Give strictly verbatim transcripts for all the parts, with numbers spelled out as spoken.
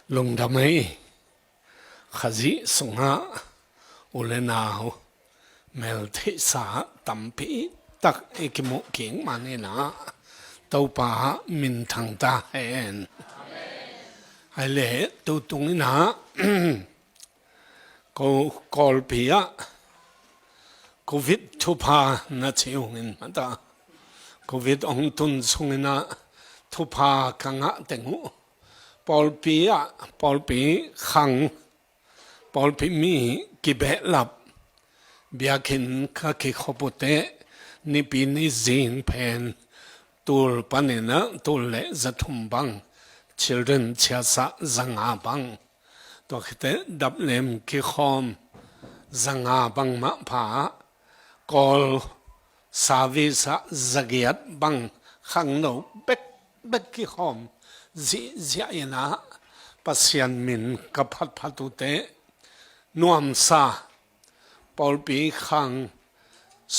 Lungdam ei. Khazih sungah u le nau meltheihsa tampi tak i kimuh kik maninah Topa minthang ta hen. Hai le tutung inah ko Kawlpi ah Covid thupha na ci ungin mata Covid ong tun sunginah thupha ka ngah teng uh pawlpi ah pawlpi khang pawlpi mi kibehlap biakinn ka kikhop uh teh nipi ni zing pen tul paninah tul le zathum bang children ciasah zanga bang tua khiteh daplem kikhawm zanga bang mah pha Kawl service ah zagiat bang khangno bekbek kikhawm zihziah inah Pasian min ka phatphat uh teh nuamsa pawlpi khang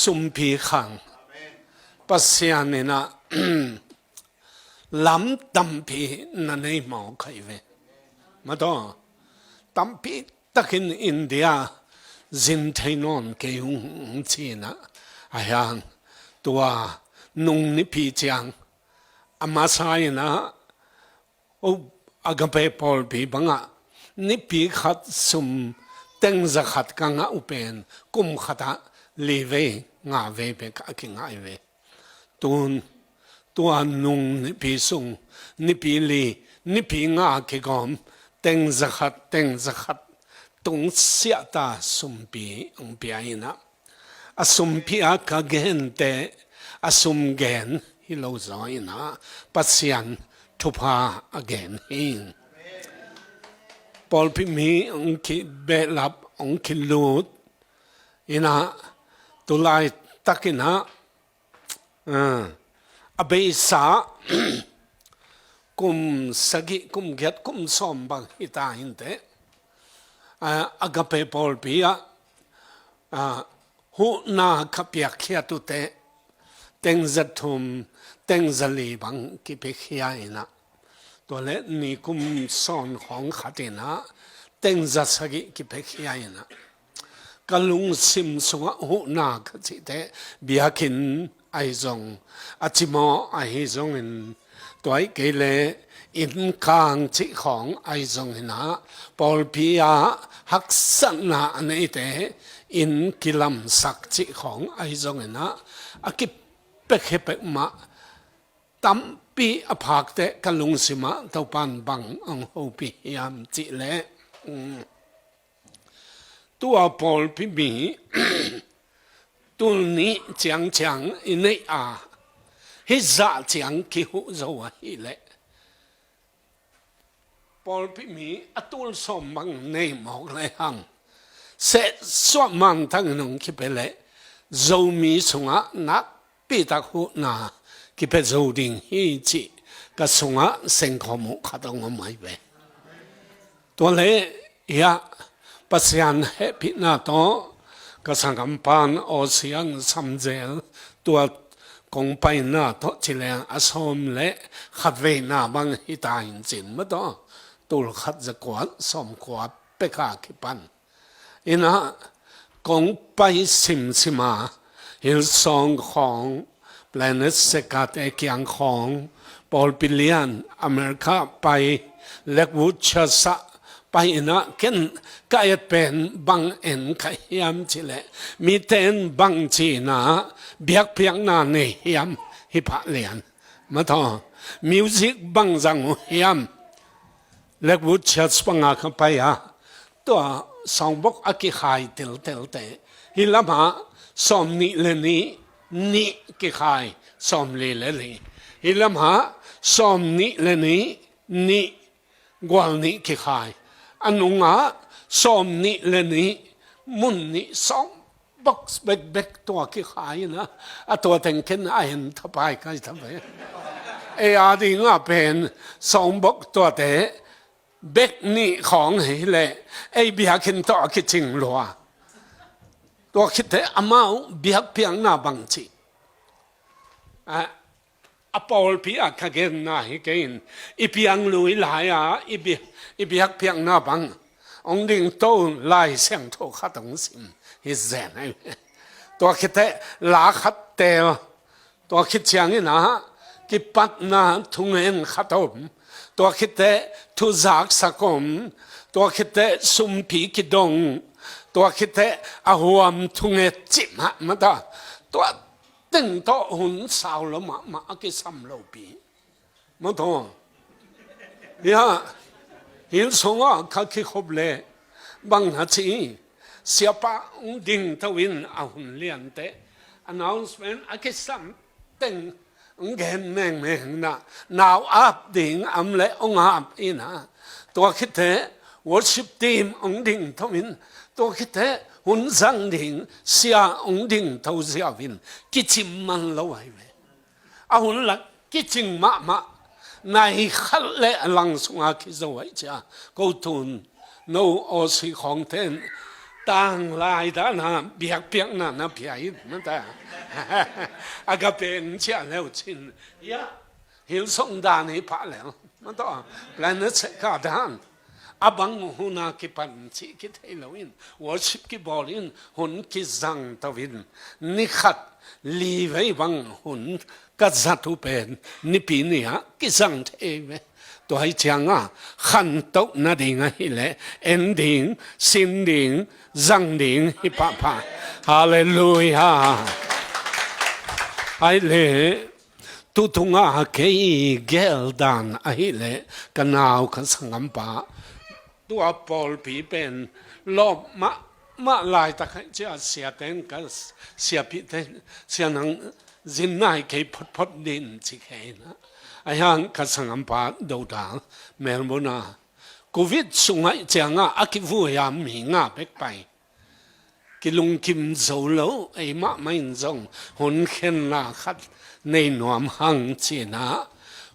sumpi khang Pasian inah lam tampi na nei mawk kha hi ve. Mataw tampi takin India zin thei nawn kei ung cinah a hiang tua nung nipi ciang a masa inah Agape pawlpi bangah nipi khat sum tengza khat ka ngah uh pen kum khatah li vei nga vei bek a kingah hi ve. Tun tua nung nipi sung nipi li nipi nga kigawm tengza khat tengza khat tungsiahta sumpi ong pia inah a sumpi a ka gente a sum gen hi lo zaw inah Pasian thupha a gen hi. Pawlpi mi ong kibehlap ong kilut inah tulai takinah a beisa kum sagih kum giat kum sawm bang hita hinteh Agape pawlpi ah huhna ka piakkhiat uh teh tengza thum tengza li bang kipiakhia inah tua le nikum sawn khawng khat inah tengza sagih kipiakhia inah ka lungsim sungah huhna ka cihte biakinn ahi zong a cimawh ahi zongin tua ih kei le innkang cih khawng ahi zongin ah pawlpi ah haksatna a neite inn kilamsak cih khawng ahi zongin ah a kipekhe pekmah tampi a phakte ka lungsimah Topan bang ang hopih hiam cihleh tua pawlpi mi tul nih ciangciang i neih a hih zah ciang kihuh zo ahihleh pawlpi mi a tul sawm bang nei mawk le hang sehsuah mangthang in hong kipia leh Zomi sungah nakpitak huhna kipia zo ding hi cih ka sungah sengkhawm uh khat hong om ahi ve. Tua leh hiah Pasian hehpihna tawh ka sanggampan Ocean Samzel tua kong paina tawh ci leng a sawm le khat veina bang hita hin cin mah tawh tul khat za kua sawm kua peka kipan inah kong pai simsima Hillsong khawng Planet Seekers te kiang khawng pawlpi lian America pai Lakewood Church ah pai inah ken ka et pen bang en ka hiam cileh miten bang ci inah biakpiakna nei hiam hi pah lian mah tawh music bang zang uh hiam Lakewood Church panga ka pai a tua sawng bok a kikhai teltelte hi lamah sawm nih le nih nih kikhai sawm li le li hi lamah sawm nih le nih nih gual nih kikhai a nungah sawm nih le nih mun nih sawng box bekbek tua kikhai inah a tua teng ken a en thapai kai thapai ei a dingah pen sawng bok tuate bek nih khawng hi leh ei biakinn tawh a kicing lua tua khitte amau biakpiakna bang cih A pawlpi ah ka genna hi kei in, i piang lui lai-a i bi-, i biakpiakna bang hong dingto Lai Siangtho khat hong sim hi zen ahi ve. Tua khit teh la khat teel, tua khit ciangin ah kipatna thungen khat om, tua khit teh thu zaksak om, tua khit teh sumpi kidong, tua khit teh a huam thunget cih mahmah ta. Tua teng tawh hun sau lo mahmah, a kisam lopi. Maw taw. Ya, Hillsong ah ka kikhop leh bang na ci, siapa hong dingto in a hun lian teh announcement a kisam teng hong gen mengmeng in ah, nau ap ding om leh hong ap in ah, tua khit teh worship team hong dingto in, tua khit teh hun zang ding sia hong dingto ziau in, kicim man lo ahi ve. A hun lak kicing mahmah, nai khat le a lang sunga kizo ahi cia, ko tun no Aussie khawngte in tanglai dana biakpiakna na pia in, mata. A ka peng cia leu cin, ya, Hillsong dan hi pah lel, mata. Planet Seika dan. A bang huna kipan cih kithei lo in, worship kibawl in, hun kizang to in, ni khat li vei bang hun ka zat uh pen Nipi ni-ah kizang thei ve. Tua hi ciangah khantoh nading ahih leh en ding, sin ding, zang ding hi pahpah. Halleluiah. Ahi leh, tu tungah kei geel dan ahih leh ka nau ka sanggampa, tua pawlpi pen lawp mahmah laitak ahi cia siate in ka, siapite in, sia nang zin nai kei photphot din ci kei in ah. Ahi hang ka sanggampa Dodal, Melbourne ah, Covid sung ahi ciangah a kivui a mi nga bek pai. Kilungkim zo lo, ei mahmah in zong hun khenna khat nei nuam hang ci-in ah,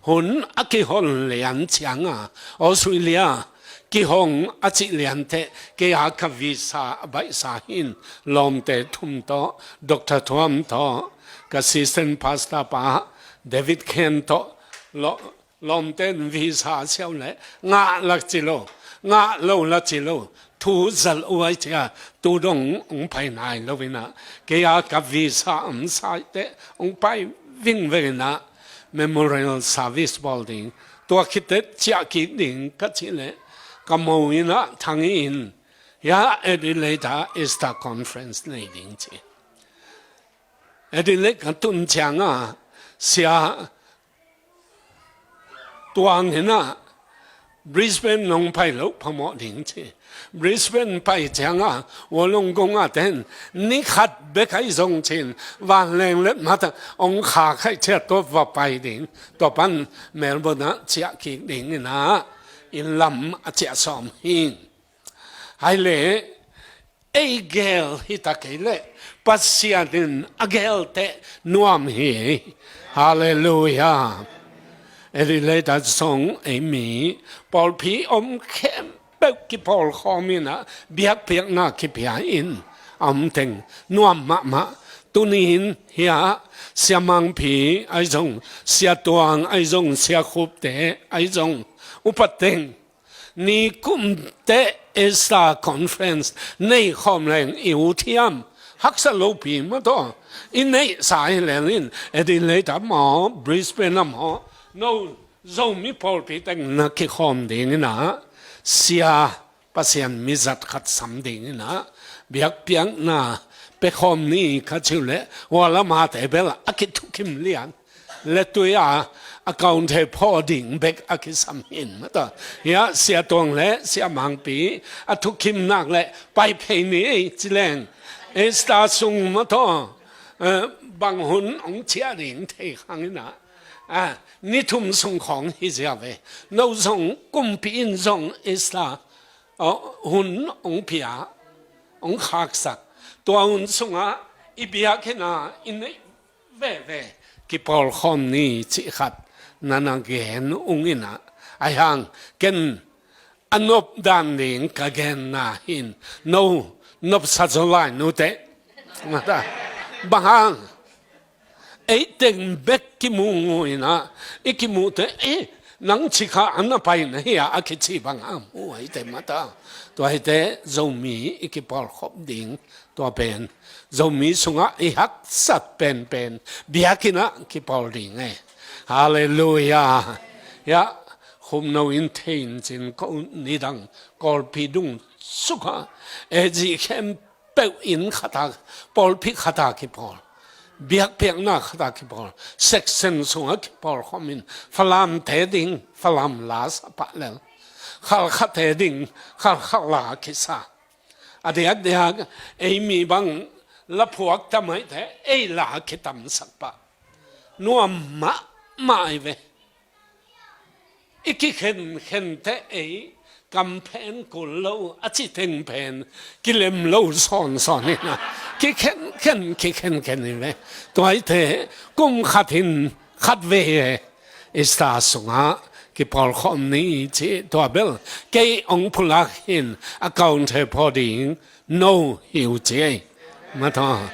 hun a kihon lian ciangah Australia kihong a cih lian teh, kei a ka visa a baihsa hi in, lawmte thum tawh, Doctor Thuam tawh, ka assistant pastor pa David Khen tawh, law-, lawmte in visa siau leh ngah la ci lo, ngah lo la ci lo, thu zalh uh ahi cia, tu dong hong pai nai lo in ah, kei a ka visa om sai teh hong pai vingveng in ah, memorial service bawl ding, tua khit teh ciah kik ding ka cih leh, ka mo in ah thang in, ya, Adelaide ah Easter conference nei ding ci. Adelaide ka tun ciangah sia Tuang in ah Brisbane nong pai loh phamawh ding ci. Brisbane pai ciangah Wollongong ah ten ni khat bek ahi zong cin, vanleng let mata hong khak ahi cia tua va pai ding. Tua pan Melbourne ah ciah kik ding in ah, inn lam a ciah sawm hi. Ahi leh, ei geel hi ta kei leh, Pasian in a geelteh nuam hi. Halleluiah. Adelaide ah zong ei mi pawlpi om khempeuh kipawlkhawm in ah, biakpiakna kipia in, a om teng nuam mahmah. Tuni in hiah Sia Mangpi ahi zong, Sia Tuang ahi zong, Sia Khupte ahi zong, upa teng nikum teh Easter conference nei khawm leng i ut hiam? Haksa lopi mataw. I neihsa hi lel in, Adelaide ah maw, Brisbane ah maw, no Zomi pawlpi teng na kikhawm ding in ah, sia, Pasian mizat khat sam ding in ah, biakpiakna pia khawm ni ka ci uh leh, hua lam a te bel a kithukim lian. Letui a, a kaunte phaw ding bek a kisam hi in mataw. Hiah Sia Tuang le Sia Mangpi a thukim nak leh pai phei ni ci leng, Easter sung mataw, eh, bang hun hong ciah ding thei khang in ah, ah, ni thum sung khawng hi zia ve. No zong kumpi in zong Easter, oh, hun hong pia, hong khaksak. Tua hun sungah i biakinn ah i neih veve kipawlkhawm ni cih khat na na gen ung in ah, ahi hang ken a nop dan ding ka genna hi in, no nopsa zaw lai nute. Bang hang? Ei teng bek kimu ngu inah, i kimuhte, "Eh, nang cikha an a pai na hi a," a kici bang a mu ei te mata. Tua hi te Zomi i kipawlkhop ding, tua pen Zomi sungah i haksat penpen biakinn ah kipawl ding e. Halleluiah. Ya, khumno in thei in cin ko nidang Kawlpi dung sukha e, zi khem peuh inn khata, pawlpi khata kipawl, biakpiakna khata kipawl, section sungah kipawlkhawm in, Falamte ding Falam la sa pah lel, Khalkhate ding Khalkha la kisa. A diakdiak ei mi bang la phuak tamaite ei la kitamsak pah. Nuam mahmah ei ve. I kikhenkhen teh ei kamphen kul lo a ci teng pen kilem lo sawnsawn inah, kikhenkhen kikhenkhen hi ve. Tua hi teh kum khat in khat vei e, Easter sungah kipawlkhawm ni ci, tua bel kei hong pulak hin a kaung thei phaw ding no hi uh ci ei. Mataw,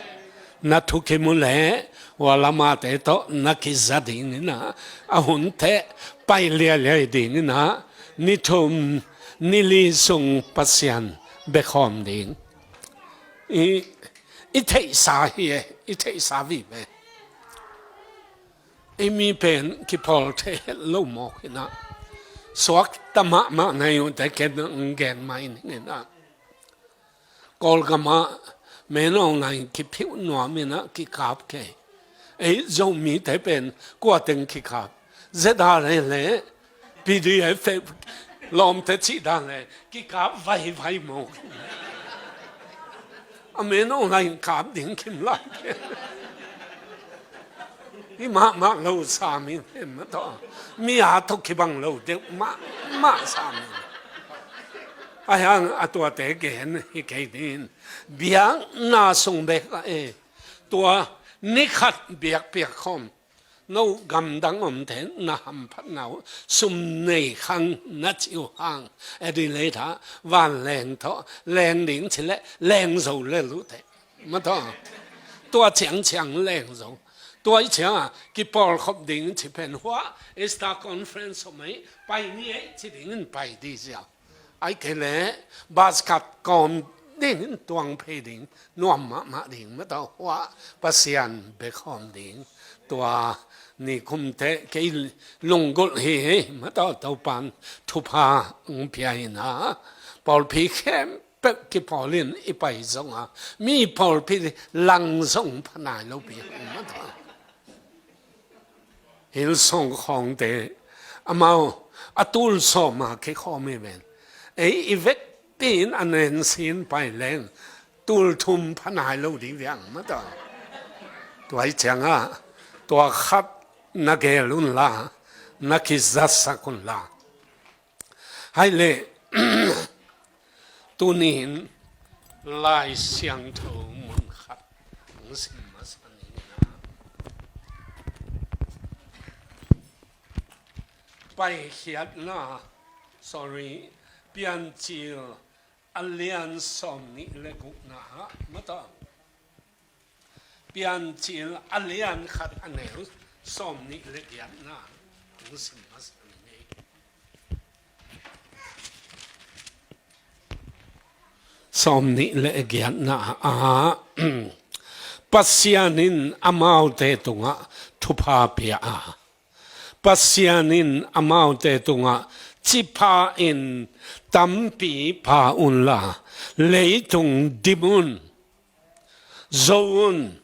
na thukim uh leh hua lamate tawh na kiza ding inah, a hun teh pai liailiai ding inah, ni thum ni li sung Pasian bekhawm ding. I, i theihsa hi e, i theihsa vive. I mi pen kipawl thei het lo mawk inah, suakta mahmah na hi uh teh ken hong gen mai ning inah. Kawlgam ah Min Aung Hlaing kiphiuh nuam inah kikap kei. Ei Zomite pen kua teng kikap? Z R A le P D F lawmte cih dan le kikap vaivai mawk. A Min Aung Hlaing kap ding kim lai. Hi mahmah lo sam in, hi mataw. Mi a tawh kibang lo deuh mahmah sam in. Ahi hang a tuate gen hi kei ding. Biakna sung bek ah e, tua ni khat biakpiak khawm, no gamdang omte na hamphatna uh, sum nei khang na ci uh hang, Adelaide ah vanleng tawh leng ding ci leh leng zo lel uh teh. Mataw, tua ciangciang leng zo. Tua i ciangah kipawlkhop ding ci pen hua Easter Conference om ei, pai ni ei ci dingin pai di ziau. Ai kei leh bus card kawm dingin tuang phei ding, nuam mahmah ding mataw, hua Pasian bekhawm ding. Tua nikum teh kei lunggulh hi hi mataw, Topan thupha hong pia inah, pawlpi khempeuh kipawl in i pai zongah mi pawlpi lang zong pha nai lo pi hong mataw. Hillsong khawngte amau a tul sawm a kikhawm hi ven. Ei i vekpi in a nensin pai leng tul thum pha nai lo ding viang mataw. Tua hi ciangah tua khat na gel unla, na kizatsak unla. Hai leh, tuni in Lai Siangtho mun khat hong sim masa ni. Paikhiatna, sorry, Piancil a lian sawm nih le gukna ah mataw. Piancil a lian khat a neu sawm nih le giatna hong sim masa ni. Sawm nih le giatna ah Pasian in amaute tungah thupha pia a, Pasian in amaute tungah cipha in tampi pha unla, leitung dim un, zo un,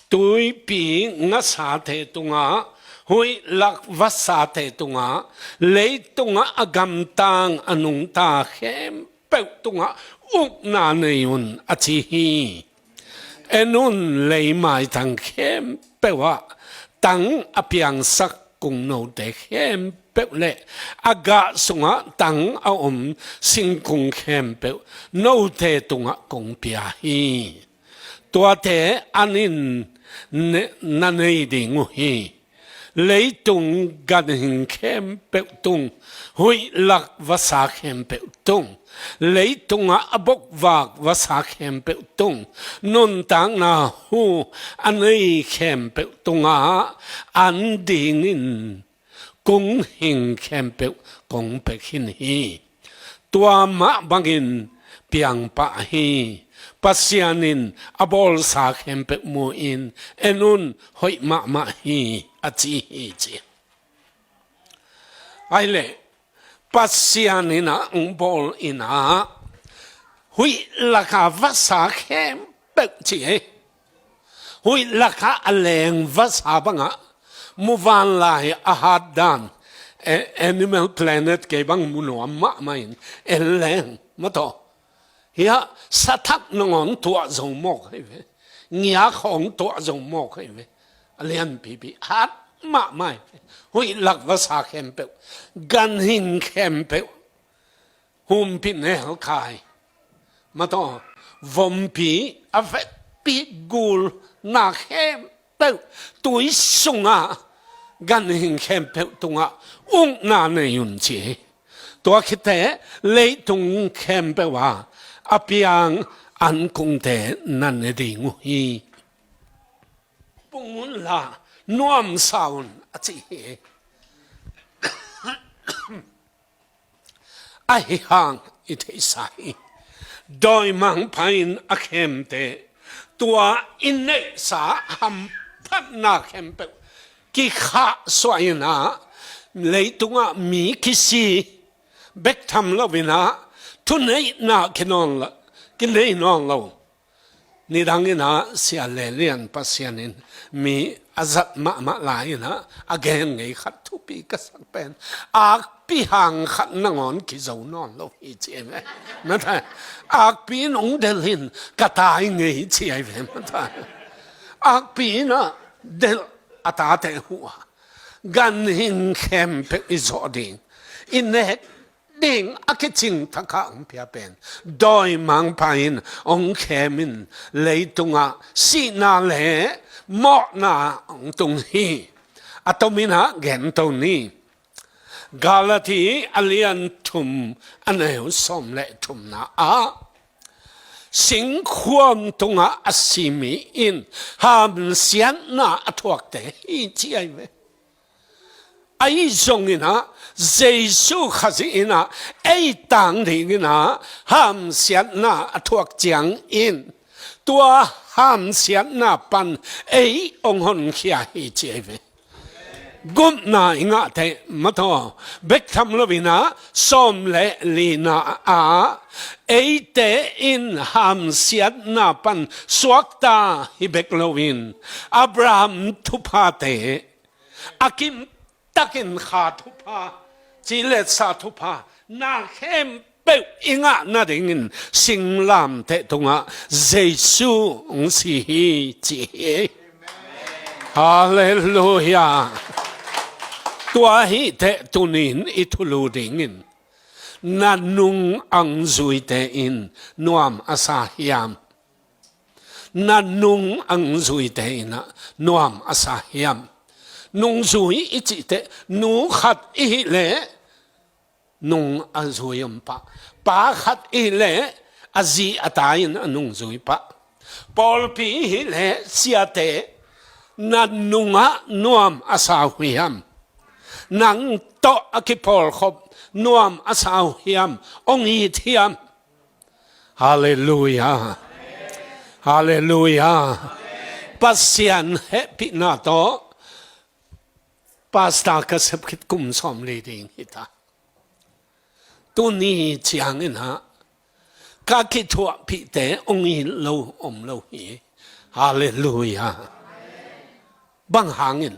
tuipi ngasate tungah, huih lak vasate tungah, leitungah a gamtang a nungta khempeuh tungah ukna nei un, a ci hi. En un, lei maitang khempeuh ah tang a piangsak kungnote khempeuh le a gah sungah tang a om singkung khempeuh note tungah kong pia hi. Tuate an in ne-, na nei ding uh hi. Leitung ganhing khempeuh tung, huih lak vasa khempeuh tung, leitungah a bokvak vasa khempeuh tung, nuntakna hu a nei khempeuh tungah an dingin kong hing khempeuh kong pia khin hi. Tua mah bangin piang pah hi. Pasian in a bawlsa khempeuh mu-in, en un, hoih mahmah hi, a ci hi ci. Ahi leh, Pasian in a hong bawl in a, huih laka vasa khempeuh ci hi. Huih lakah a leng vasa bangah, muvanlai a hat dan, a-, Animal Planet kei bang mu nuam mahmah in, en leng, mataw. Hiah, sathak nangawn tuah zo mawk hi ve. Ngiak hong tuah zo mawk hi ve. A lianpipi, hat mahmah hi ve. Huih lak vasa khempeuh, ganhing khempeuh, humpinelkai, mataw, vompi, a vekpi, gul, na khempeuh, tui sungah, ganhing khempeuh tungah ukna nei un ci hi. Tua khit teh leitung khempeuh ah a piang ankungte na ne ding uh hi. Pung unla, nuamsa un, a ci hi. Ahi hang i theihsa hi. Dawimangpa in a khemte, tua i neihsa hamphatna khempeuh kikhahsuah in a, leitungah mi kisi bek tham lo in a, thuneihna kinawn lo, kinei nawn lo. Nidang in a, Sia Le Lian Pasian in mi a zat mahmah lai in a, a gen ngei khat thupi ka sak pen, akpi hang khat nangawn kizo nawn lo hi ci hi ve. Mataw, akpi in hong delh in ka tai ngei ci hi ve, mataw. Akpi in a delh a tate uh a, ganhing khempeuh i zawh ding, i nek ding a kicing thakah hong pia pen, dawimangpa in hong khem in, leitungah sihna le mawhna hong tung hi. A tomin a gen to ni. Galati a lian thum, a neu sawm le thumna ah, singkhuam tungah a si mi in hamsiatna a thuakte hi ci hi ve. Ahi zongin a, Jesu Khazih in a, ei tang dingin a, hamsiatna a thuak ciangin, tua hamsiatna pan ei hong honkhia hi ci hi ve. Gupna i ngah teh, mataw, bek tham lo in a, sawm le lina ah, eite in hamsiatna pan suakta hi bek lo in, Abraham thuphate, a kimtakin kha thupha, ciletsa thupha, na khempeuh i ngah nadingin singlamteh tungah Jesu hong si hi ci hi. Halleluiah. Tua hi teh tuni-in i thulu dingin, na nung ang zuite in nuam a sa hiam? Na nung ang zuite in a nuam a sa hiam? Nungzui i cih teh, nu khat i hih leh nung a zui om pah. Pa khat i hih leh a zi a ta in a nungzui pah. Pawlpi i hih leh siate, na nungah nuam a sa uh hiam? Nang tawh a kipawlkhop nuam a sa uh hiam? Hong it hiam? Halleluiah. Halleluiah. Pasian hehpihna tawh pastor ka sep khit kum sawmli ding hi ta. Tuni ciangin a, ka kithuahpihte hong it lo om lo hi. Halleluiah. Bang hangin?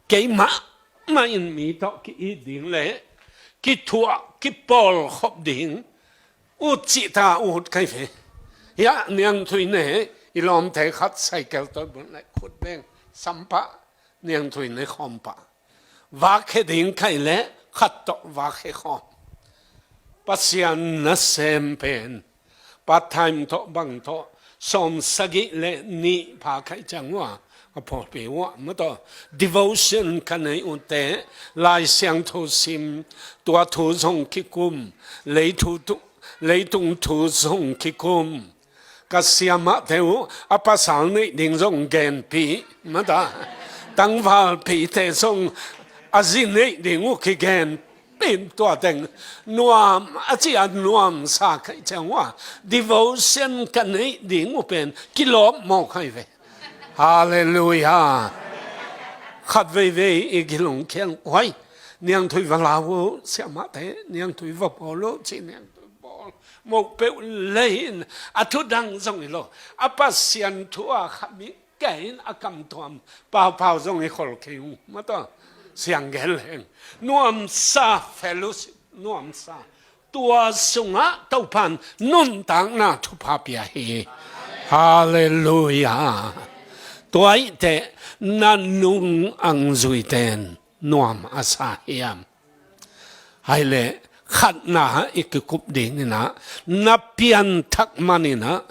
Keimah mah in mi tawh ki-it ding le kithuah kipawlkhop ding ut cihta ut ka hi ve. Hiah Niang Thui Ne, i lawmte khat cycle tawh bunh le khut beng sam pah, Niang Thui Ne khawm pah. Vak khia ding ka hih leh khat tawh vak khia khawm. Pasian nasem pen, part time tawh bang tawh, sawmsagih le nih pha ka hih ciang uh a, A pawlpi uh ah, mataw, devotion ka nei uh teh, Lai Siangtho sim, tua thu zong kikum, leitu tu, leitung thu zong kikum. Ka siamahte uh a pasal neih ding zong genpih, mataw, tangvalpite zong a zi neih ding uh kigen pin, tua teng nuam a ci a, nuamsa ka hih ciang uh ah, devotion ka neih ding uh pen kilawp mawk hi ve. Halleluiah. Khat veivei i gilong kiang, huai, niangtui va lau uh, siamahte, niangtui va bawl uh, ci niangtui bawl mawk peuh lei in, a thu dang zong hi lo, a Pasian thu a khat mi kei in a kamtuam paupau zong i khol kei uh, mataw, siang gen leng. Nuamsa fellowship, nuamsa. Tua sungah Topan nuntakna thupha pia hi. Halleluiah. Tua ahih teh na nung ang zuiten nuam a sa hiam? Hai leh, khatna i kikup ding in ah, na pianthak man in ah,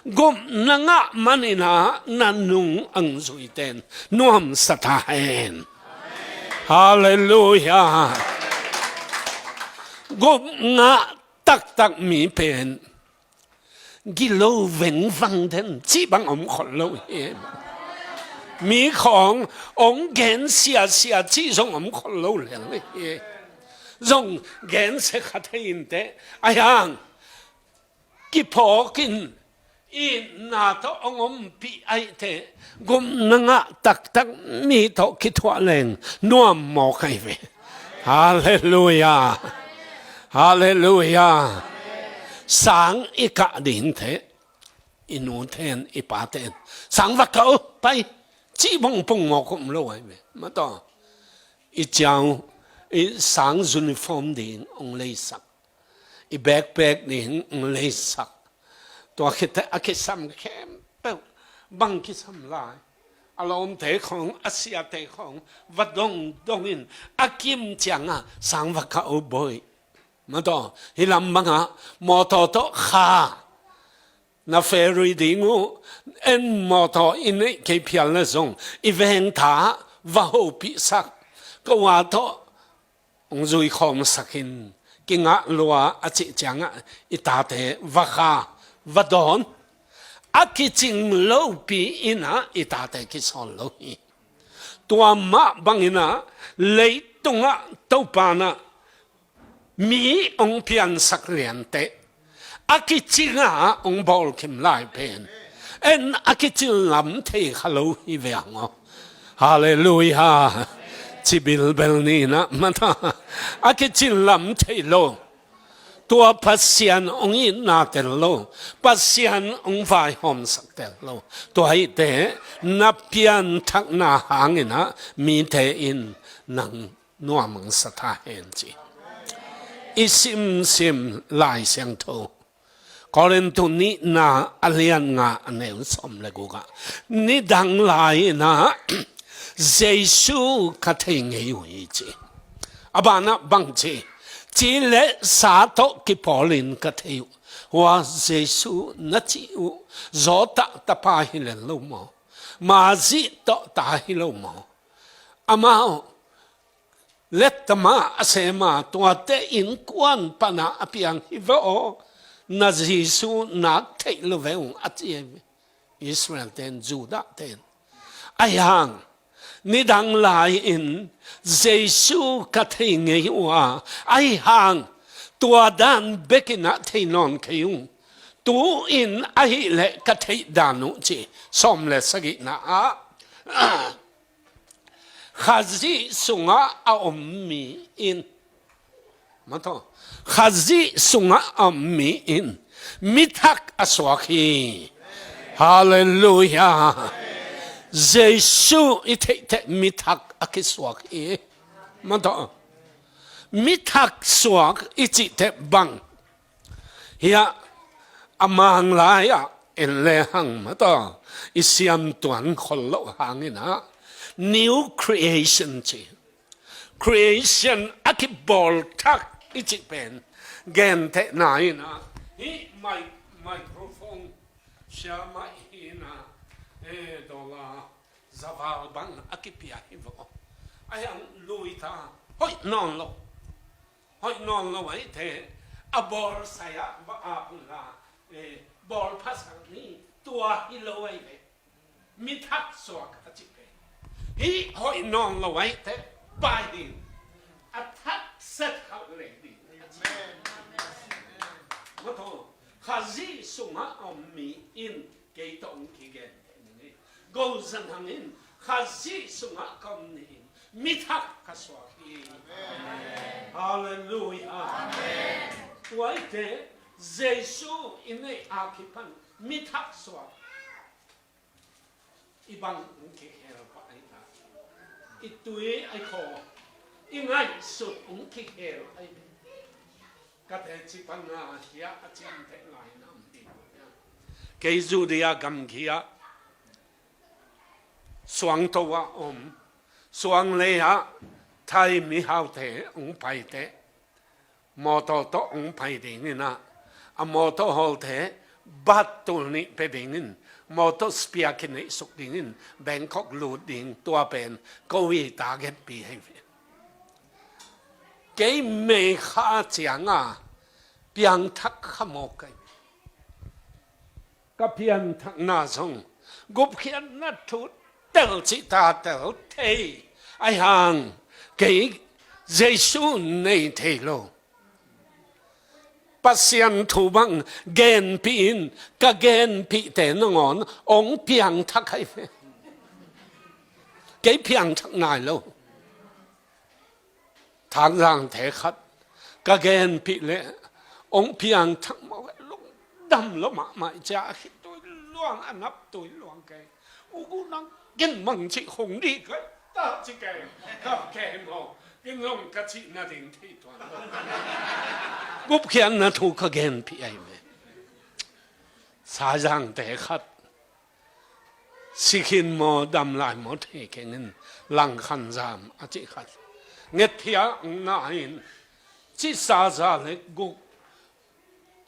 gupna ngah man in ah, na nung ang zuiten nuamsa ta hen. Halleluiah. Gup ngah taktak mi pen gilo vengvang den cih bang om khol lo hi. Mi khawng ong gen siasia cih zong om khol lo lel hi. Zong gen sia kha thei in teh, a hiang kiphawk in itna tawh ong ompih ahih teh, gupna ngah taktak mi tawh kithuah leng nuam mawk hi ve. Halleluiah. Halleluiah. Sang i kah ding teh, i nute in, i pate in, sang va kah uh, pai, cih bang pong mawk om lo hi ve, mataw. I ciang, i sang uniform ding ong leisak, i backpack ding ong leisak. Tua khit teh a kisam khempeuh, bang kisam lai, a lawmte khawng, a siate khawng va dongdong in, a kim ciangah, sang va kah uh, bawi, mataw, hih lam bangah mawtaw tawh kha, na ferry ding uh, en, mawtaw i neih kei phial leh zong i vengta va hopihsak, ko a tawh ong zuikhawmsak in, kingah lua a cih ciangah i tate va kha, va dawn. A kicing lopi in ah i tate kisawl lo hi. Tua mah bang in ah, leitungah Topan ah mi ong piansak lian teh, a kicing a ong bawlkim lai pen, en, a kicing lam thei kha lo hi ve hang aw. Halleluiah. Ci bilbel ni in ah, mataw, a kicing lam thei lo. Tua Pasian ong itna tel lo, Pasian ong vaihawmsak tel lo. Tua ahih teh, na pianthakna hang in ah mite in nang nuam ang sa ta hen, ci. I simsim Lai Siangtho, Korintu nihna a lian nga, a neu sawm le guk ah, nidang lai in ah Jesu ka thei ngei uh hi, ci. A banah bang ci? Ci leh sa tawh kipawlin ka thei uh. Hua Jesu na cih uh, Zawtah tapa hi lel lo maw? Mazih tawh ta hi lo maw? Amau lettama a sem a, tuate innkuan pana a piang hi ve aw, na Jesu nak theih lo ve ung, a ci hi ve. Israel ten, Judah ten. Ahi hang, nidang lai-in Jesu ka thei ngei uh a, ahi hang, tua dan bekin ah thei nawn kei ung. Tu-in ahih leh ka theih dan uh, ci. Sawm le sagihna ah, Khazih sungah a om mi in, mataw, Khazih sungah a om mi in mithak a suak hi. Halleluiah. Jesu i theih teh mithak a kisuak hi. Mataw, mithak suak i cih teh bang hiah, a Mang lai-ah en le hang, mataw, i siam tuan khol loh hangin ah, new creation ci. Creation a kibawl thak i cih pen gentehna in ah, hih mic, microphone siamah hi in ah, eh, dollar zaval bang a kipia hi vaw. A hiang lui ta, hoih nawn lo. Hoih nawn lo ahih teh, a bawlsia va ap un la, eh, bawl phasak ni, tua hi lo ahi ve. Mi thak suak a ci pen. Hih hoih nawn lo ahih teh, pai ding. A thak set khauh lei ding. Amen. Mawtaw, Khazih sungah a om mi in kei tawh hong kigen thei ning ei. Go Za Thang in Khazih sungah ka om ni in mi thak ka suak hi. Amen. Halleluiah. Amen. Tua ahih teh Jesu i neih a kipan mi thak suak. I bang hong kikhel pah ahi ta. I tui a i khaw, i ngaihsut hong kikhel ahi. Ka teci pan a hiah a ciamteh lai nam ding. Kei Judea gamgi ah suangto ah om. Suanglei ah Thai mihaute hong pai teh, mawtaw tawh hong pai ding in ah, a mawtaw hawlte bat tul nih pia ding in, mawtaw spare kineihsuk ding in, Bangkok lut ding, tua pen ko i target pi hi ve. Kei mei kha ciang a piangthak kha mawk ka hi. Ka pianthakna zong gupkhiatna thu tel cih ta tel thei. Ahi hang kei Jesu nei thei lo. Pasian thu bang genpih in, ka genpihte nangawn hong piangthak ahi ve. Kei piangthak nai lo. Thangzangte khat ka genpih leh hong piangthak mawk, lungdam lua mahmah, i cia a khitui luang, a naptui luang kei. U gu nang ken mang cih hong dih kei ta ci kei. Ka kei maw, ken zong ka cih nading thei tuan lo. Gupkhiatna thu ka genpih ahi ve. Sazangte khat si khin maw, dam lai maw thei keng in, Langkhan zam a cih khat ngetphia hong na in, cisa za le guk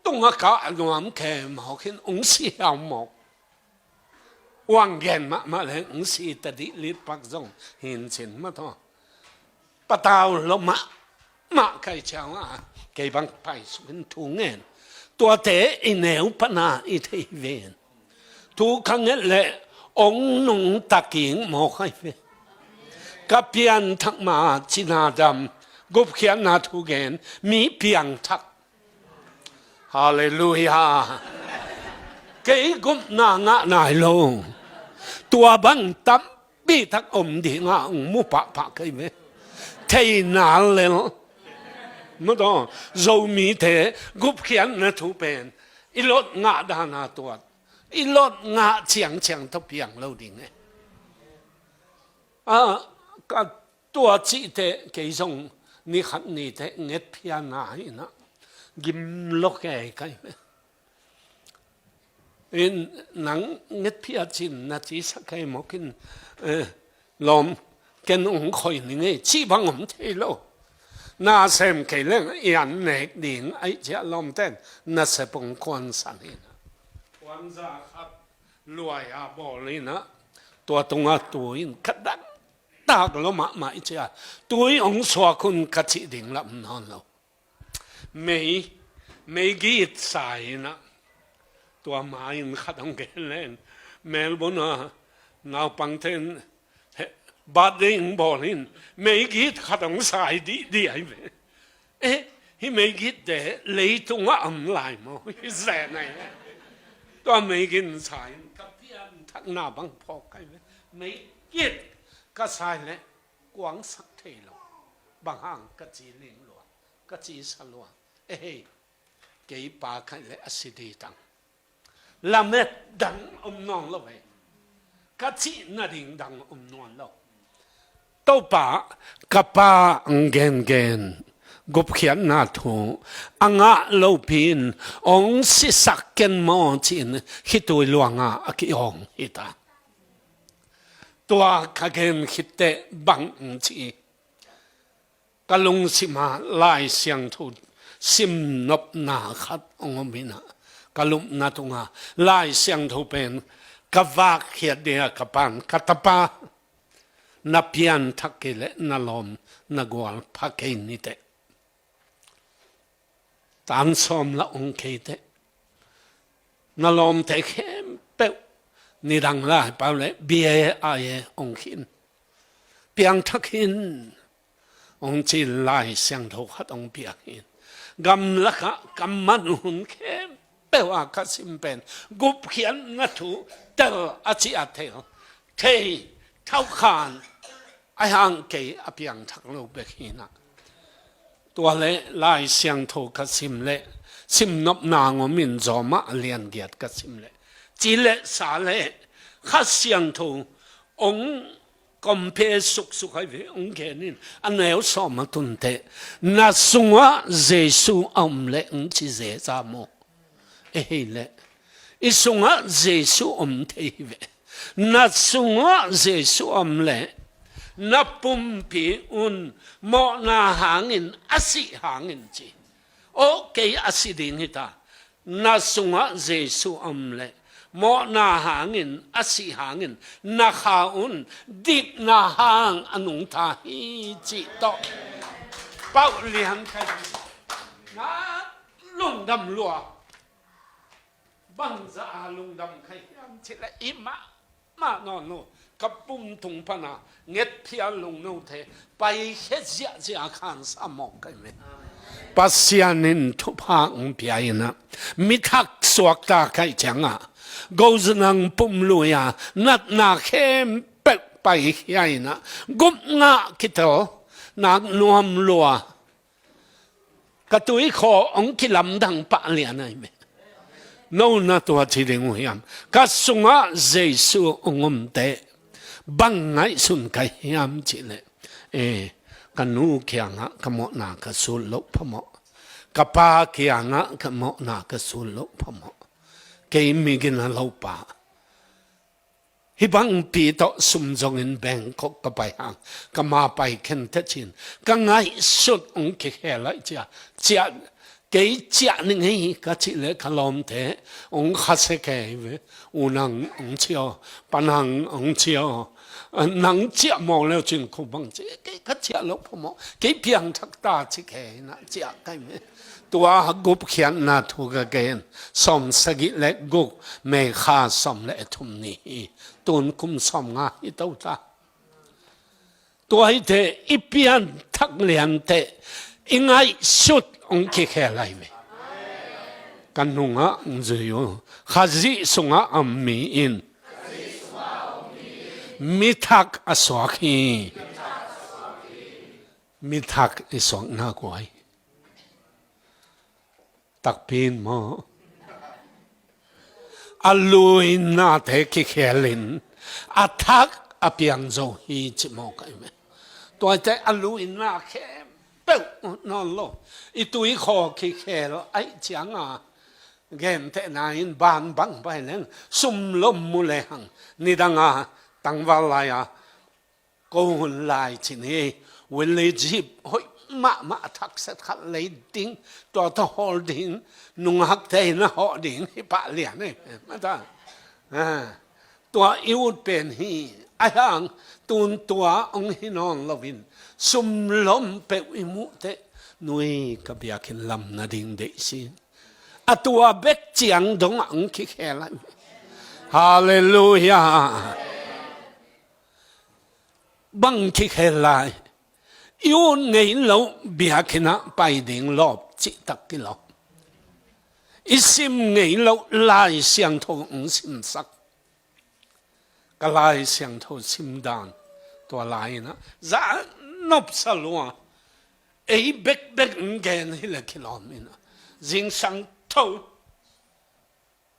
tungah kah nuam kei mawk in, hong si hiau mawk. Uang gen mahmah le hong si ta dih, litpak zong hin cin mawtaw. Patau lua mahmah ka hih ciang a, kei bang paisuk in thu ngen. Tuate i neu pan a i thei ven. Thu ka nget leh hong nungta kik mawk ahi ve. Ka pianthak ma cina dam, gupkhiatna thu gen, mi piangthak. Halleluiah. Kei gupna ngah nai lo. Tua bang tampi tak om ding a hong mu pahpah kei ve. Thei nal lel. Mawtaw, Zomite gupkhiatna thu pen i lot ngah dan a tuat, i lot ngah ciangciang tawh piang lo ding e. A, ka tua cih teh kei zong ni khat ni teh ngetphia na hi na, gim lua kei ka hi ve. In nang ngetphia cin na cisak kei mawk in, eh, lawm, ken hong khoi ning ei, cih bang om thei lo. Na sem kei leng i an nek ding ahih ciah lawmten nasep hong kuansan hi na. Kuanza khat luai a bawl hi na, tua tungah tui in ka dang tak lua mahmah i cia, tui hong suak un ka cih ding lam nawn lo. Mei, meigit sa hi na, tua ma in khat hong gen len, Melbourne a naupangte in, he, birthday hong bawl in, meigit khat hong sai dihdih ahi ve. Eh, hih meigitte leitungah om lai maw? Hih zen ahi ve. Tua meigit in sai in ka pianthakna bang phawk ahi ve. Meigit ka sai leh kuangsak thei lo. Bang hang ka ci ling lua, ka ci sa lua. Eh, hei, kei pa ka hih leh a si ding tang. Lamet dang om nawn lo ve. Ka cih nading dang om nawn lo. Topa, ka pa ang gengen gupkhiatna thu a ngah lopi in hong sisak ken maw ci-in khitui luanga a ki-awng hi ta. Tua ka gen khit teh bang ang ci, ka lungsim ah Lai Siangtho simnopna khat hong om hi na, ka lupna tungah Lai Siangtho pen Ka vak khiat dia ka pan, ka tapa, na pianthak kei leh na lawm na gual pha kei ni teh. Tan sawm la ong kei teh. Na lawmte khempeuh nidang lai pau leh bia ai e ong khin. Piangthak hin ong ci-in Lai Siangtho khat ong piak hin. Gamlakah ka man hun khempeuh a ka sim pen gupkhiatna thu tel a ci a tel thei thaukhan a hang kei a piangthak lo bek hi na. Tua leh Lai Siangtho ka sim leh, sim nopna ngawmin Zawmah a lian giat ka sim leh, ci leh sa leh Kha Siangtho ong compare suksuk hai ve, ong gen in, a neu sawm a tun teh, na sungah Jesu a om leh ong ci zeza maw? E hei leh, i sungah Jesu om thei hi ve. Na sungah Jesu om leh na pumpi un mawhna hangin a sih hangin ci. Aw kei a si ding hi ta. Na sungah Jesu om leh mawhna hangin a sih hangin na kha un dikna hang a nungta hi cih tawh. Pauh lian kha hi. Na lungdam lua. Bangza a lungdam kha hiam cih leh i mah mah nawn lo, ka pum tung pana ngetphia lungnote paikhia ziahziah khansa mawk kai me. Pasian in thupha ong pia inah, mithak suakta kaih ciangah, gozanang pum lui-a natna khempeuh paikhia inah, gup ngah kitel nak nuam lua. Ka tuikhaw ong kilamdang pah lian ahi me. No na tua ci ding uh hiam? Ka sungah Jesu ong om teh bang ngaihsun ka hiam cih leh, e, ka nu kiangah ka mawhna ka sut loh phamawh, ka pa kiangah ka mawhna ka sut loh phamawh. Kei migina lopa hih bangpi tawh sum zongin Bangkok ka pai hang, ka ma pai khen teh cin, ka ngaihsut ong kikhel aih cia, ciah, kei ciah ning ei ka cih leh ka lawmte ong khasia kei ve. U nang ong ciah aw, pa nang ong ciah aw, nang ciah mawk leu cin kho bang ci, kei ka ciah loh phamawh, kei piangthak ta ci kei na ciah kai ve. Tua gupkhiatna thu ka gen, sawm sagih le guk, May kha sawm le thum ni hi. Tun kum sawm nga hi to ta. Tua hi teh i pianthak lian teh i ngaihsut ong kikhel ahi ve. Ka nungah ong zui uh, Khazih sungah a om mi in mithak a suak hi. Mithak i suakna guai. Takpi in maw? A luinnate kikhelin a thak a piang zo hi ci maw kai me. Tuaite a luinna khempeuh nawn lo. I tuikhaw kikhel aih cianga gentehna in banbang pai leng sum lom mu lehang nidanga tangval lai-a ko hun lai cin hi. Village hoih mahmah a thakset khat lei ding, tua tawh hawl ding, nungakte in a hawh ding hi pah lian hi. Mata, tua i ut pen hi. A hiang tun tua ong hi nawn loin sum lom peuh i muh teh nui ka biakinn lam nading deih sin. A tua bek ciang dongah ong kikhel ahi. Halleluiah. Bang kikhel lai? I ut ngei loh biakinnah pai ding lawp cihtak kilawp. I sim ngei loh Lai Siangtho ong simsak. Ka Lai Siangtho simdan tua lai inah za nopsa lua. Ei bekbek ong gen hileh kilawm inah zingsang tho.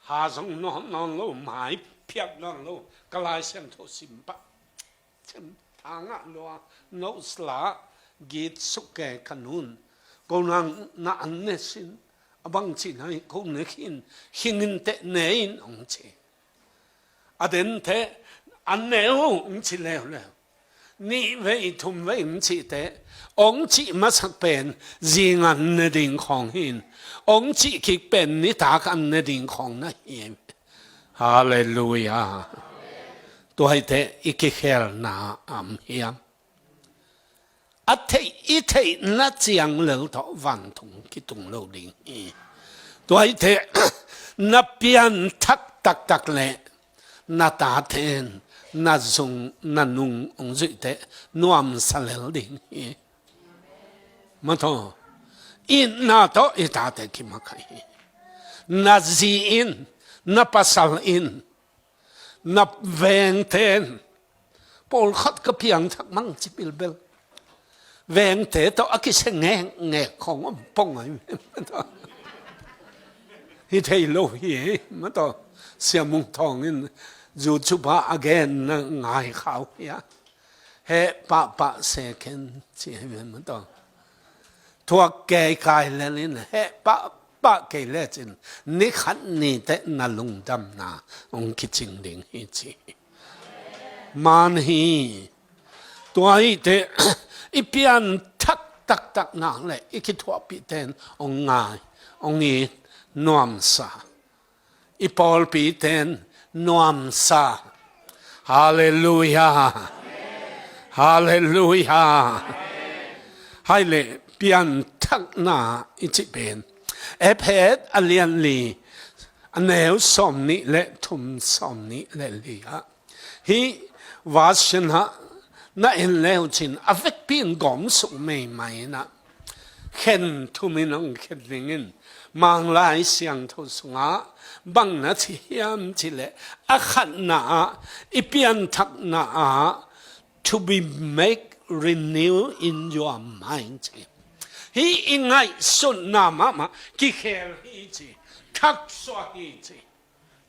Ha zong nawn nawn lo, mai phiat nawn lo, ka Lai Siangtho sim pah. Cem thangah lua, no sla, git suke ka nun. Ko nang na an ne sin, a bang cih na hi ko ne khin, khingin teh ne in ong ci. A den teh, an ne uh ong ci leuleu. Nih vei thum vei ong cih teh, ong cih masak pen zing an ne ding khawng hi in, ong cih kik pen nitak an ne ding khawng na hi. Halleluiah. Tua hi teh i kikhelna om hiam? A theih, i theihna ciang lel tawh vantung kitung lo ding hi. Tua hi teh na pianthak taktak leh na taten na zung na nung hong zuih teh nuamsa lel ding hi. Mataw, itna tawh i tate kimakaih hi. Na zi in, na pasal in, na vengte in, pawlkhat ka piangthak mang ci bilbel. Vengte tawh a kisia ngekngek khong om pong ai. Hi thei lo hi, mataw. Sia Mung Thawng in YouTube ah a genna ngai khau hi a. Heh pahpah se khen ci hi ve, mataw. Thuak kei kai lel in heh pahpah kei lecin ni khat ni teh na lungdamna hong kicing ding hi ci. Man hi. Tua hi teh i pianthak taktak nak leh i kithuahpihte in hong ngai, hong it, nuamsa. I pawlpite in nuamsa. Halleluiah. Halleluiah. Hai leh pianthakna i cih pen Efesa a lian li, a neu sawm nih le thum, sawm nih le li ah, hih version ah na en leu cin a vekpi in gawm suk meimai in ah, khen thum in hong khen ding in, Manglai Siangtho sungah bang na ci hiam cih leh, a khatna ah, i pianthakna ah, to be make renew in your mind ci. Hih i ngaihsutna mahmah kikhel hi ci, thaksuah hi ci.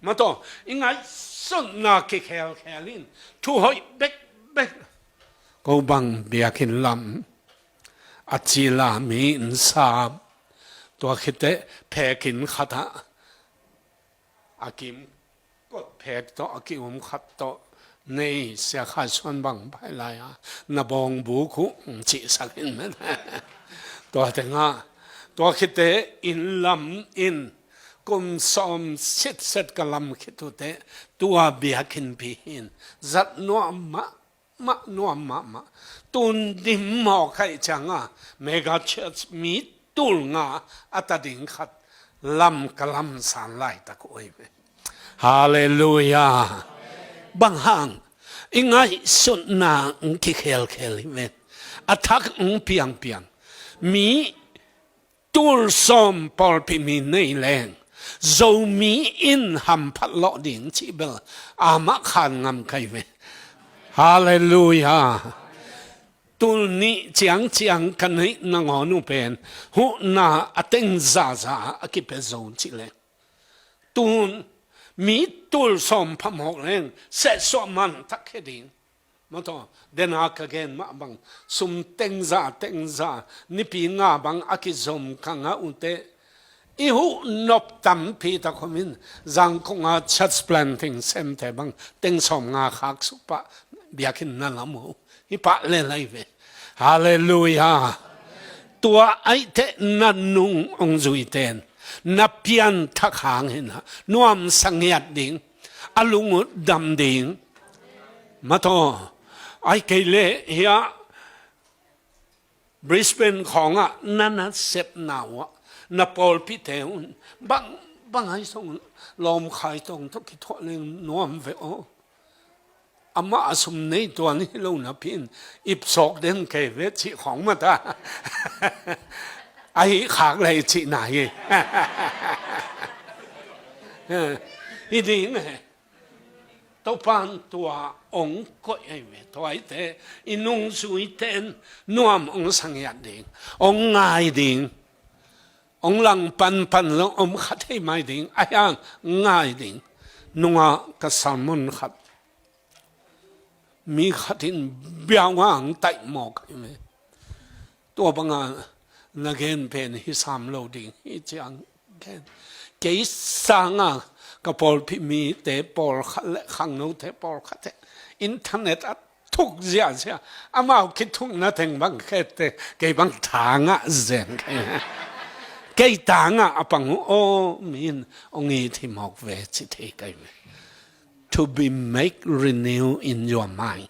Mataw, i ngaihsutna kikhelkhel in thu hoih bekbek. Ko bang biakinn lam a cila mi in sap, tua khit teh phek inn khat ah a kim kot phek tawh a ki-um khat tawh, nei Sia Khai Suan bang pai lai a, na bawng buk uh cihsak in. Tua tengah tua khit teh inn lam in kum sawm sitset ka lam khit uh teh tua biakinnpi in zat nuam mahmah, nuam mahmah. Tun dim mawk aih ciangah mega church mi tul nga a ta ding khat lam ka lamsan laitak uh hi ve. Halleluiah. Bang hang, i ngaihsutna kikhelkhel hi ve. A thak piangpiang. Mi tul sawm pawlpi mi nei leng, Zomi in hamphat lawh ding cih bel amah khan ngam kai ve. Halleluiah. Tul nih ciangciang ka neih nangawn uh pen huhna a teng zaza a kipia zo cih leng, tun mi tul sawm phamawk leng sehsuah mantak khia ding. Mataw, dena ka gen mah bang, sum tengza tengza, nipi nga bang a kizom ka ngah uh teh, i huh nop tampi tak om in, Zangkong a church planting semte bang teng sawm nga khak suk pah, biakinn na lam uh, hi pah lel lai ve. Halleluiah. Tua aih teh na nung hong zuite in na pianthak hang in ah nuamsa ngiat ding, a lung uh dam ding. Mataw, ai kei leh hiah Brisbane khawngah na nasepna uh ah, na pawlpite un bang, bang ai song lawmkhai tawng tawh kithuah leng nuam ve aw. Amah a sum nei tuan hi lo napi in ipsawk den kei ve cih khawng mata. Ahi khak lei cihna hi. Hi ding e. Topan tua hong koih ahi ve. Tua ahi teh i nungzuite in nuam hong sa ngiat ding, hong ngai ding, hong langpanpan lo om kha thei mai ding, ahi hang ngai ding. Nungah ka sermon khat, mi khat in biau ngang taih mawk ahi ve. Tua banga na gen pen hi sam lo ding hi ciang gen. Kei sanga ka pawlpi mite pawlkhat le khangnote pawlkhat te internet a thuk ziahziah, amau kithukna teng bang khete kei bang tha ngah zen kei. Kei tha ngah a pang uh aw, mi in hong it hi mawk ve ci thei kai ve. to be make renew in your mind.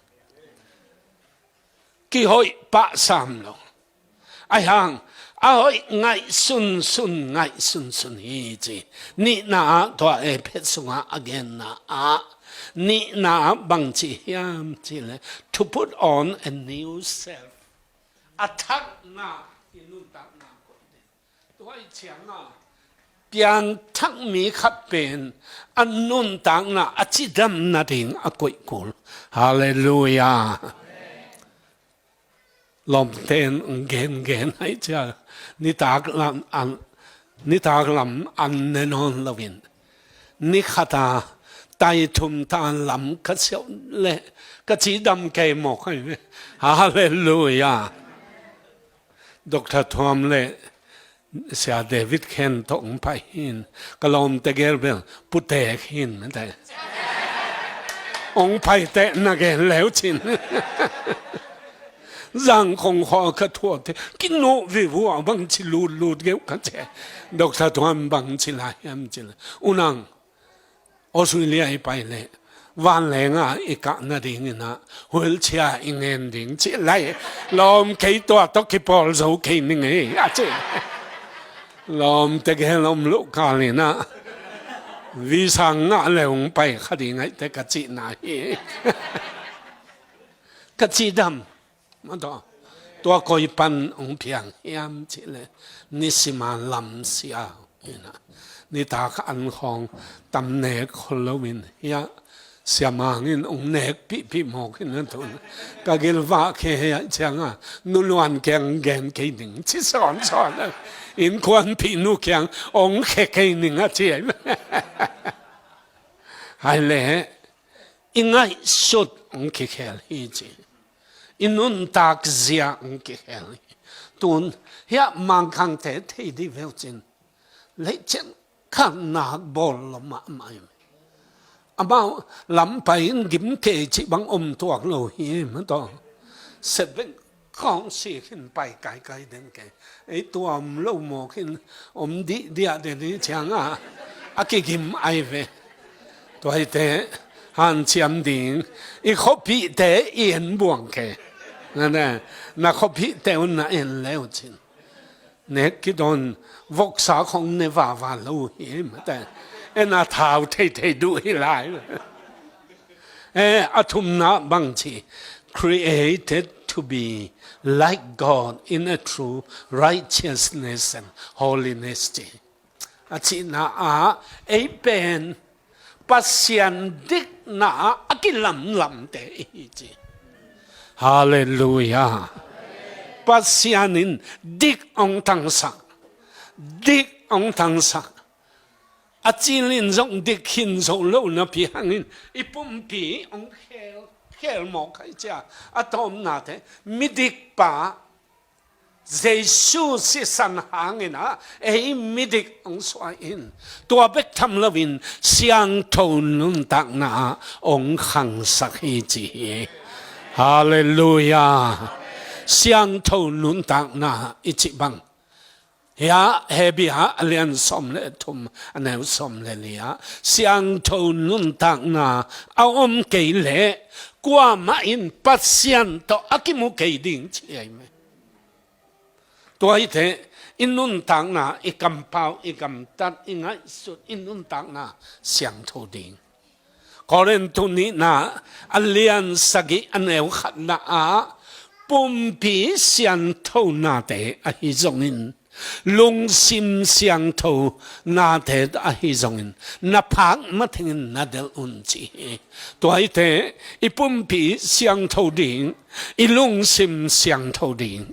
Kihoih pah sam lo. Ahi hang a hoih ngaih sunsun, ngaih sunsun hi ci. Nihna ah tua Efesa sungah a genna ah, nihna ah bang ci hiam cih leh, to put on a new self. A thakna i nuntakna koih ding. Tua i ciangah pianthak mi khat pen a nuntakna a cidam nading a koih kul. Halleluiah. Lawmte in gengen aih cia, nitak lam an, nitak lam an ne nawn loin, ni khata tai thum ta lam ka siauh leh ka cidam kei mawk ahi ve. Halleluiah. Doctor Thuam le Sia David Khen tawh hong pai hin, ka lawmte gel bel putek hin mate. Hong pai teh na gen leu cin. Zang khong khaw ka thuate kinuh vivu a bang ci lutlut geuh ka ce. Doctor Thuam bang ci lai hiam ci lai, unang Australia i pai leh vanleng ah i kah nadingin ah wheelchair i ngen ding ci lai. Lawm, kei tua tawh kipawl zo kei ning ei a ci. Lawmte gel om loh kalin ah visa ngah le hong pai kha ding aih teh ka cihna hi. Ka cidam. Mataw, tua koi pan hong piang hiam cih leh, nisima lamsia in ah, nitak an khawng tam nek khol loin hiah, siamang in hong nek pihpih mawk in a tun. Ka gilvah khe hiah ciangah, nu luan kiang gen kei ning ci sawnsawn a, innkuanpih nu kiang hong khe kei ning a ci. Hai leh i ngaihsut hong kikhel hi ci. I nuntak zia hong kikhel hi. Tun hiah Mangkangte thei dih veu cin, leicen khat nak bawl lo mahmah hi. Amau lampai in gim kei cih bang om tuak lo hi mataw. Setbek khawng si khin pai kaikai den kei. Ei tua om lo mawk in om dihdiah den hi ciangah a kigim ahi ve. Tua hi teh hanciam ding, i khuapihte i en buang kei. Na, na khuapihte un na en leu cin, nek kidawn voksa khawng ne vava lo hi mate. En a thau theithei duh hi lai. Eh, a thumna bang ci, created to be like God in a true righteousness and holiness ci. A cihna ah ei pen Pasian dikna ah a kilamlamte i hi ci. Halleluiah. Pasian in dik hong tangsak, dik hong tangsak. A cilin zong dik khin zo lo napi hangin i pumpi hong khel, khel mawk aih cia. A tawpnate midikpa Jesu sisan hangin ah ei midik hong suah in, tua bek tham loin siangtho nuntakna ah hong khangsak hi ci hi. Halleluiah. Siangtho nuntakna i cih bang hiah Hebru ah a lian sawm le thum, a neu sawm le li ah, siangtho nuntakna a om kei leh kuamah in Pasian tawh a kimu kei ding ci ahi meh. Tua hi teh i nuntakna, i kampau, i gamtat, i ngaihsut, i nuntakna siangtho ding. Korintu nihna a lian sagih a neu khatna ah pumpi siangthonate ahi zongin, lungsim siangthonate ahi zongin, na phak matengin na delh un ci hi. Tua hi teh i pumpi siangtho ding, i lungsim siangtho ding.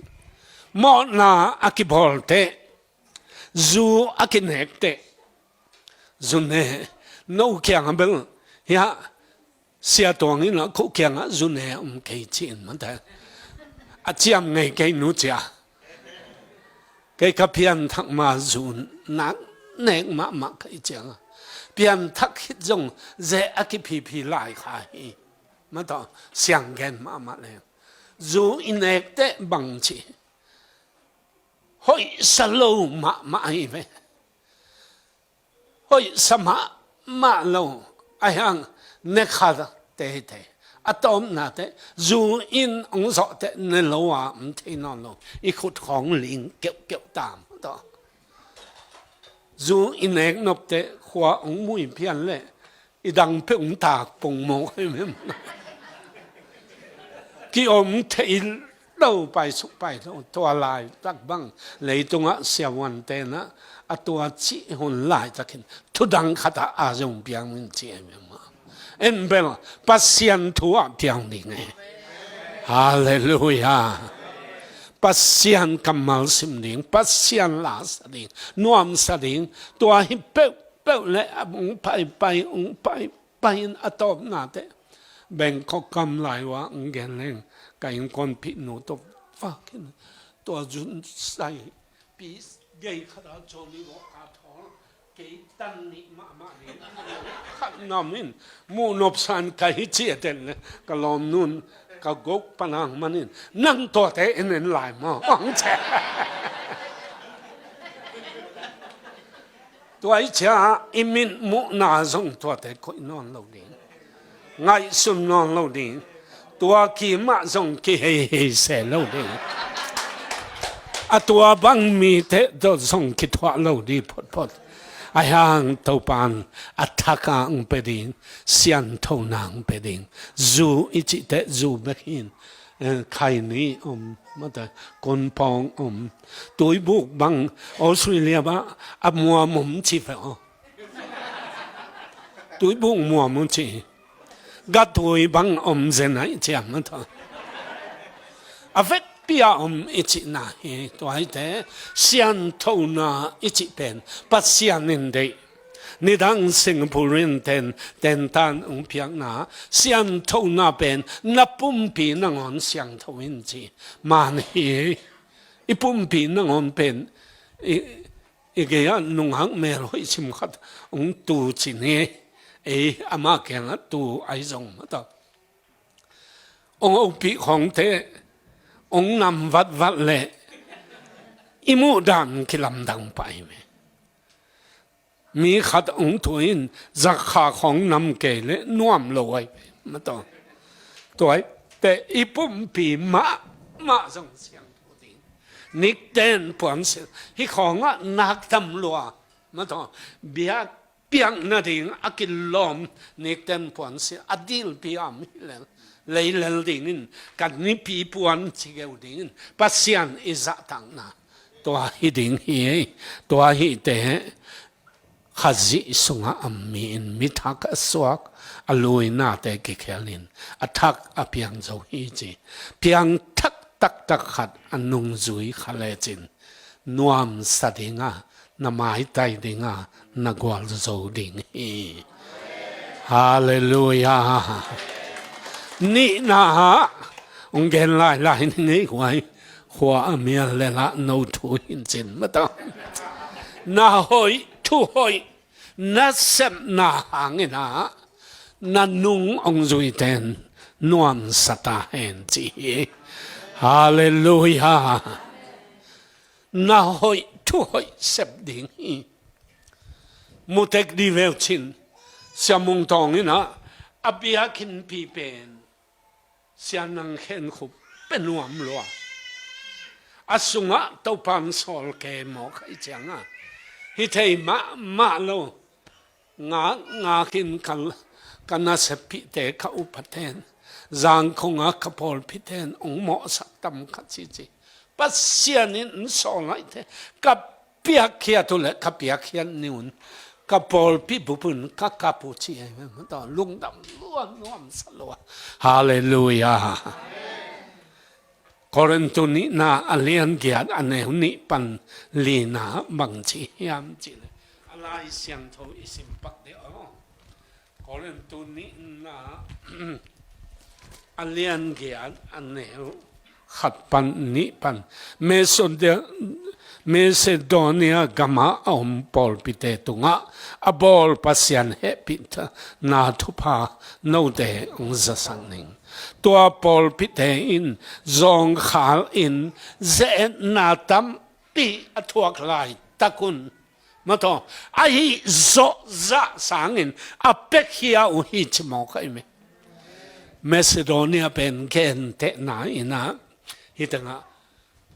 Mawhna a kibawl teh, zu a kinek teh, zu ne, no kiangah bel hiah Sia Tuang in ah ko kiangah zu ne om kei ci-in mate. A ciam ngei kei nu cia. Kei ka pianthak ma zu nak nek mahmah kei ciangah, pianthak khit zong zeh a kiphiphi lai kha hi. Mataw, siang gen mahmah leng, zu i nek teh bang ci, hoihsa lo mahmah ahi ve. Hoihsa mahmah lo. Ahi hang Ne kha te hi te. A tawpna te, zu in hong zawh te ne lo a om thei nawn lo. I khut khawng ling keuhkeuh tam. Tawh. Zu i nek nop te, khua hong mui pian le, i dang peuh hong tak pongmawk hi mem. Ki om thei lo, paisuk pai lo, tua laitak bang, leitungah siavuan tenah, a tua cih hun laitakin, thudang khatah a zong piang min ci hi mem. En bel, Pasian thu ah piang ding e. Halleluiah. Pasian kammal sim ding, Pasian la sa ding, nuam sa ding, tua hi peuhpeuh le a hong paipai, hong paipai in a tawpna te. Bangkok kam lai uh ah hong gen leng, ka innkuanpih nu tawh vak in, tua zun sai, pi gei khat ah Johnny Walker thawl, kei tan nih mahmah ding. Khat nam in, muh nop san ka hi ciah ten le, ka lawm nun, ka gok panang manin, nang tuate en en lai maw? Ong ciah. Tua i ciah i mit muhna zong tuate koih nawn lo ding. Ngaihsun nawn lo ding. Tua kimah zong kiheihei se lo ding. A tua bang mite tawh zong kithuah lo ding photphot. Ahi hang Topan a thak a hong pia ding, sianthona hong pia ding. Zu i cih teh zu bek hi in, eh, khaini om, mata, konpawng om. Tuibuk bang Australia bah a muam om ci ve aw. Tuibuk muam om ci. Gatui bang om zen a i ciam a thaw. A vekpi a om i cihna hi, tua hi te, sianthona i cih pen Pasian in deih. Nidang Singaporean ten, tentan hong piakna, sianthona pen na pumpi nangawn siangtho in ci. Man hi, i pumpi nangawn pen, i, i gei-ah nungak melhoih sim khat hong tu ci ni. Ei, amah kiangah tu ahi zong mata. Hong hopih khawngte, hong nam vatvat le, i muhdan kilamdang pah hi me. Mi khat hong tu in, zakha khawng nam kei le, nuam lo ahi ve, mata. Tua hi te i pumpi mahmah zong siangtho ding. Nikten puansilh, hih khawngah nak tam lua, mata, biak piak nading a kilawm, nikten puansilh, a dilpi a om hi lel, lei lel dingin, ka nipi puan ci geu dingin, Pasian i zahtakna. Tua hi ding hi, tua hi te, Khazih sungah a om mi in mi thak a suak, a luinate kikhelin, a thak a piang zo hi ci. Piang thak taktak khat a nungzui kha lecin, nuamsa dinga, na maitai dinga, na gualzo ding hi. Halleluiah. Nihna ah, hong gen lailai ni ngei huai. Khua a mial le lah no thu hin cin mata. Na hoih, thu hoih, na sepna hangin ah, na nung hong zuiten nuamsa ta hen ci hi. Halleluiah. Na hoih, thu hoih sep ding hi. Mutek di veu cin, Sia Mung Tawng in ah, a biakinnpi pen, Sia Nang Khen Khup pe nuam lua. A sungah Topan sawl ke mawk ahi ciangah, hi thei mahmah lo. Ngak, ngakin ka, ka naseppihte, ka upaten, Zangkong a ka pawlpiten hong mawhsak tam kha cici. Pasian in sawl ahi te, ka piakkhiat uh le ka piakkhiat ni un, ka pawlpi bup un ka kap uh ci e, lungdam lua, nuamsa lua. Halleluiah. Korintu nihna a lian giat a neu nih pan lina bang ci hiam ci le, a Lai Siangtho i sim pak deuh aw. Korintu nihna a lian giat a neu khat pan nih pan, Macedonia, Macedonia gamah a om pawlpite tungah a bawl Pasian hehpihna thupha note hong zasak ning. Tua pawlpite in zawngkhal in ze-etna tampi a thuak laitak un, Mataw, ahi zawh zah sangin a piakhia uh hi ci mawk ahi ve. Macedonia pen gentehna in ah hih tengah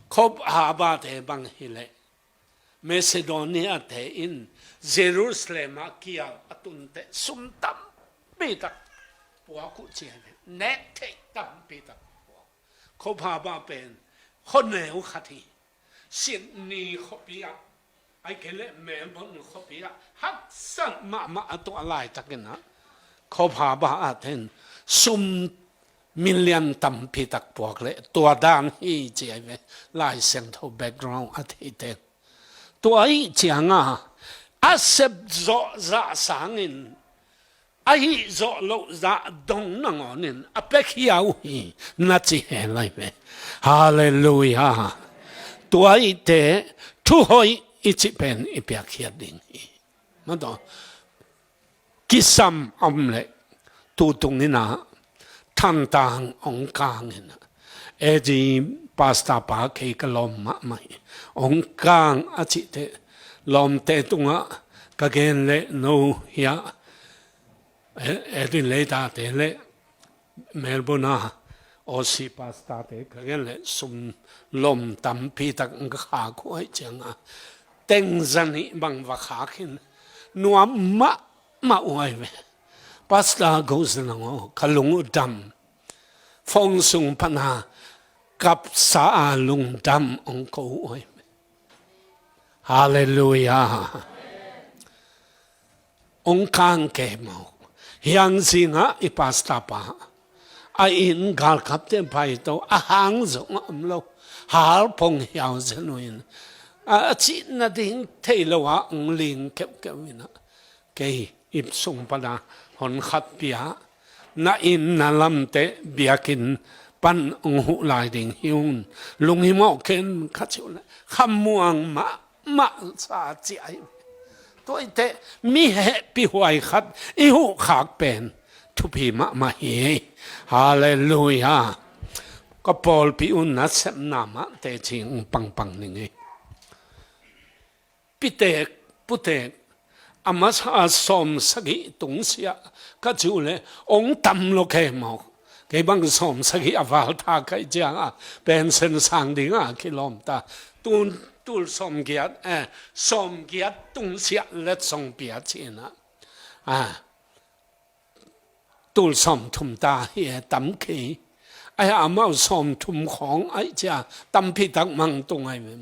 Corinth te bang hileh Macedonia te in Jerusalem ah kial a tun teh sum tampi tak puak uh ci ahi ve. Nek theih tampi tak puak. Corinth pen khuaneu khat hi. Sydney khuapi ah, ahih kei leh Melbourne khuapi ah haksat mahmah a tuah laitakin ah Corinth ah ten sum million tampi tak puak leh tua dan hi ci ahi ve. Lai Siangtho background a theite. Tua ahih ciangah a sep zawh zah sangin ahi zawh loh zah dong nangawnin a piakhia uh hi na ci hen lai ve. Halleluiah. Tua ahih teh thuhoih i cih pen i piakkhiat ding hi. Mataw, kisam a om leh tu tung in ah Thantlang hong kang in ah, A D pastor pa kei ka lawm mahmah hi. Hong kang a cih teh lawmte tungah ka gen leh no hiah, eh, A D leader te leh Melbourne ah Aussie pastor te ka gen leh sum lom tampi tak ka khak uh ahih ciangah teng zanih bang va khak in nuam mahmah uh ahi ve. Pastor Gozan aw, ka lung uh dam. Phone sung pana kapsa a lungdam hong ko uh ahi ve. Halleluiah. Hong kang kei maw. Hiang zingah i pastor pa a inn galkapte paito a hang zong a om lo. Halpong hiau zen uh in a, a cih nading thei lo ah hong ling keuhkeuh in ah kei ip sung pana hon khat pia, na inn na lamte biakinn pan hong huh lai ding hi un. Lunghimawh ken ka ci uh leh khamuang mahmah sa ci ahi. Tua ahih teh mi hehpih huai khat i huh khak pen thupi mahmah hi. Halleluiah. Ka pawlpi un nasepna mah teci pangpang ning hi. Pitek, putek, a masa sawm sagih tungsiah ka ci uh leh hong tam lo kei maw. Kei bang sawm sagih a val ta ka hih ciangah pension sang dingah kilawm ta. Tun, tul sawm giat, eh, sawm giat tungsiah letsong pia ci in ah, ah, tul sawm thum ta hi e, tam kei. Ai, amau sawm thum khawng ahih ciang tampi tak mang tung ahi ve.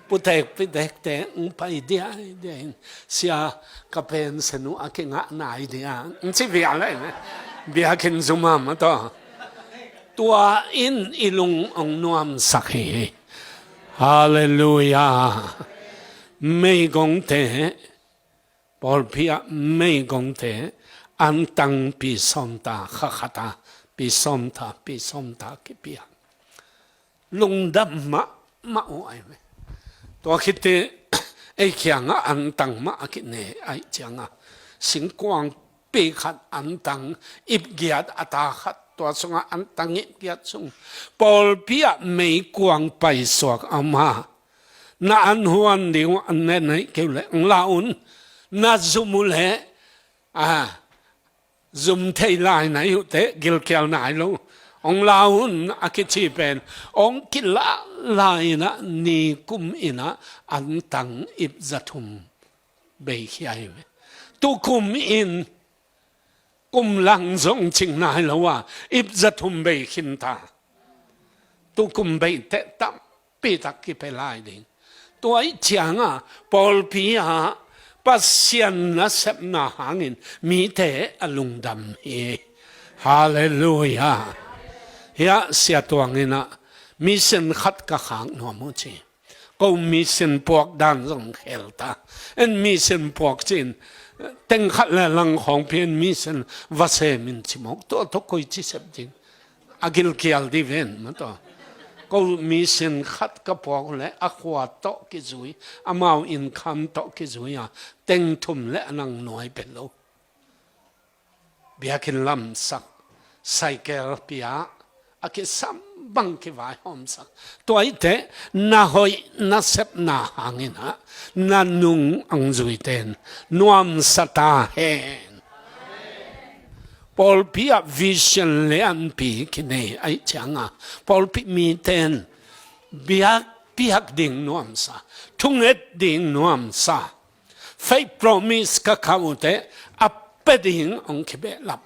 Putek pitekte hong pai diaidiai in, sia, ka pension uh a kingah nai dia hong ci vial ahi ve. Biakinn zum a mataw. Tua in i lung hong nuamsak hi. Halleluiah. Meigongte, pawlpi ah meigongte antang pi sawm ta, kha khat a pi sawm ta, pi sawm ta kipia. Lungdam mahmah uh ahi ve. Tua khit teh ei kiangah antang mah a kine ahih ciangah singkuang pi khat antang ipgiat a ta khat, tua sungah antang ipgiat sung pawlpi ah meikuang paisuak a om a, na an huan ding uh an ne naih kei uh leh hong la un. Na zum uh leh, a, zum thei lai na hih uh teh gilkial nai lo, hong la un a kici pen hong kilah lai in ah nikum in ah antang ip za thum bei khia hi ve. Tukum in kum lang zong cing nai lo a ip za thum bei khin ta. Tukum bei teh tampi tak kipia lai ding. Tua ahih ciangah pawlpi ah Pasian nasepna hangin mite a lungdam hi. Halleluiah. Hiah Sia Tuang in ah mission khat ka khak nuam uh ci. Ko mission puak dan zong khel ta. En mission puak ci-in teng khat le lang khawng pia in mission va sem in ci mawk, tua tawh koi ci sep ding. A gilkial dih ven mataw. Ko mission khat ka puak uh leh a khua tawh kizui, amau income tawh kizui a teng thum le a nang nuai pia lo. Biakinn lamsak, cycle pia, a kisam bang kivaihawmsak. Tua ahih teh na hoih na sepna hangin ah na nung ang zuite in nuamsa ta hen. Pawlpi ah vision lianpi kinei ahih ciangin pawlpi mite in biak piak ding nuamsa, thunget ding nuamsa, faith promise ka kah uh teh a pia ding hong kibehlap.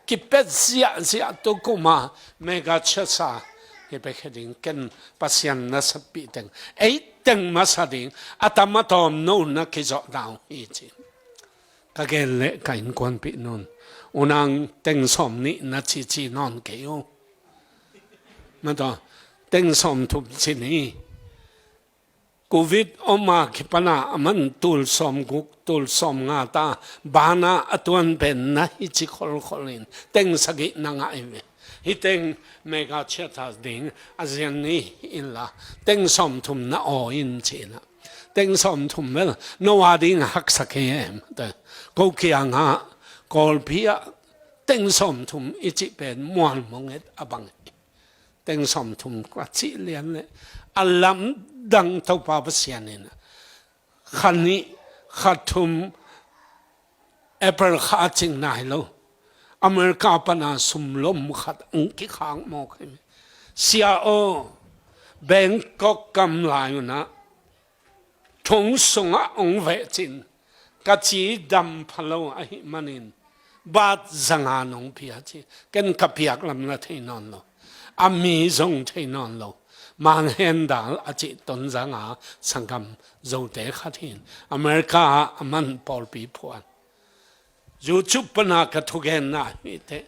Kipia ziahziah tu kum a mega church a kipia khia ding, ken Pasian naseppih teng, ei teng masa ding, a tam a tawm no na kizawh dau hi ci. Ka gen leh ka innkuanpih nu in, u nang teng sawm nih na cici nawn kei uh. Mataw, teng sawm thum ci ni. Covid om a kipan a aman tul sawm guk, tul sawm nga ta, ban a a tuan pen na hi ci kholkhol in, teng sagih na ngah hi ve. Hih teng mega church ding a zian ni hi inla, teng sawm thum na aw in ci in ah. Teng sawm thum bel no a ding haksa kei em? Te, ko kiangah Kawlpi ah teng sawm thum i cih pen mual mong et a bang hi. Teng sawm thum ka cih lian leh a lamdang Topa Pasian in kha nih, kha thum, April kha a cing nai lo, America pan a sumlom khat ang kikhak mawk hi. Sia aw, Bangkok kam lai un ah thong sungah hong veh cin, ka ci dam pha lo ahih manin baht zanga nong pia ci. Ken ka piak lam na thei nawn lo, a mi zong thei nawn lo. Manghendal a cih Tonzang a sanggam Zote khat hi in, America ah aman pawlpi phuan. YouTube pan a ka thugenna hi teh,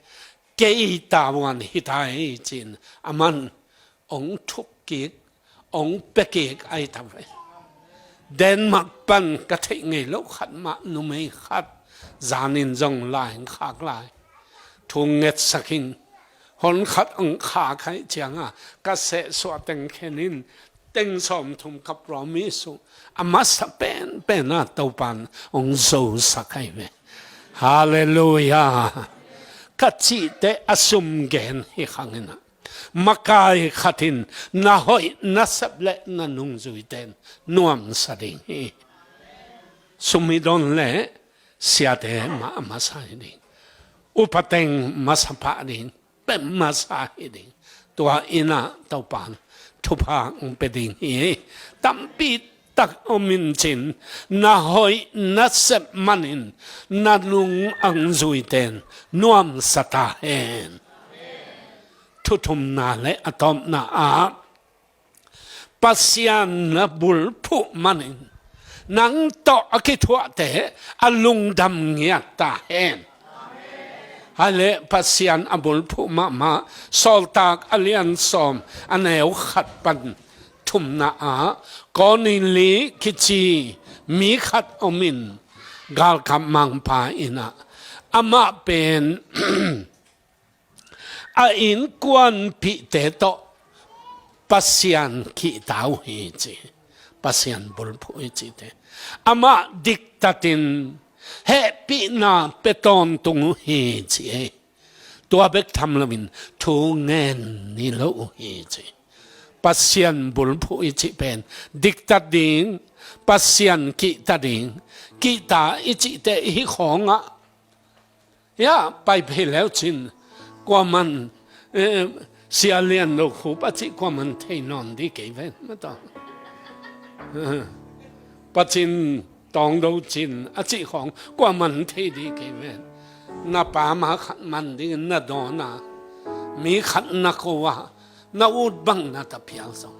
kei tavuan hi ta hi ci in aman hong thuk kik, hong pia kik ahi ta ve. Denmark pan ka theih ngei loh khat mah numei khat zan in zong la in khak lai. Thu ngetsak in, hon khat hong khak ahih ciangin ka sehsuah teng khen in, teng sawm thum ka promise uh a masa penpen a Topa in hong zosak ahi ve. Halleluiah. Ka cih teh a sum gen hi khang in ah, makai khat in na hoih na sep leh na nungzuite in nuamsa ding hi. Sum i don leh siate mah a masa hi ding, upa teng masa pah ding, pia masa hi ding. Tua in ah Topa in thupha hong pia ding hi. Tampi tak om in cin, na hoih na sep manin na nung ang zuite in nuamsa ta hen. Thu thumna leh a tawpna ah, Pasian na bulphuh manin nang tawh a kithuahte a lungdam ngiat ta hen. Hale, Pasian a bulphuh mahmah. Sawltak a lian sawm, a neu khat pan thumna ah, Korneli kici mi khat om in, galkap mangpa in ah, amah pen a innkuanpihte tawh Pasian kihta uh hi ci. Pasian bulphuh hi cite, amah diktatin hehpihna pia tawntung uh hi ci. Tua bek tham loin thu ngen ni lo uh hi ci. Pasian bulphuh i cih pen diktat ding, Pasian kihta ding. Kihta i cih teh hih khawngah, ya, pai phei leu cin, kuaman, eh, Sia Lian Lo Khup a cih kuaman thei nawn dih kei ven, mataw. Eh, Pacin Tawng Do Cin a cih khawng kuaman thei dih kei ven. Na pa ma khat man dingin na dawn a, mi khat na ko a, na ut bang na ta phial zong.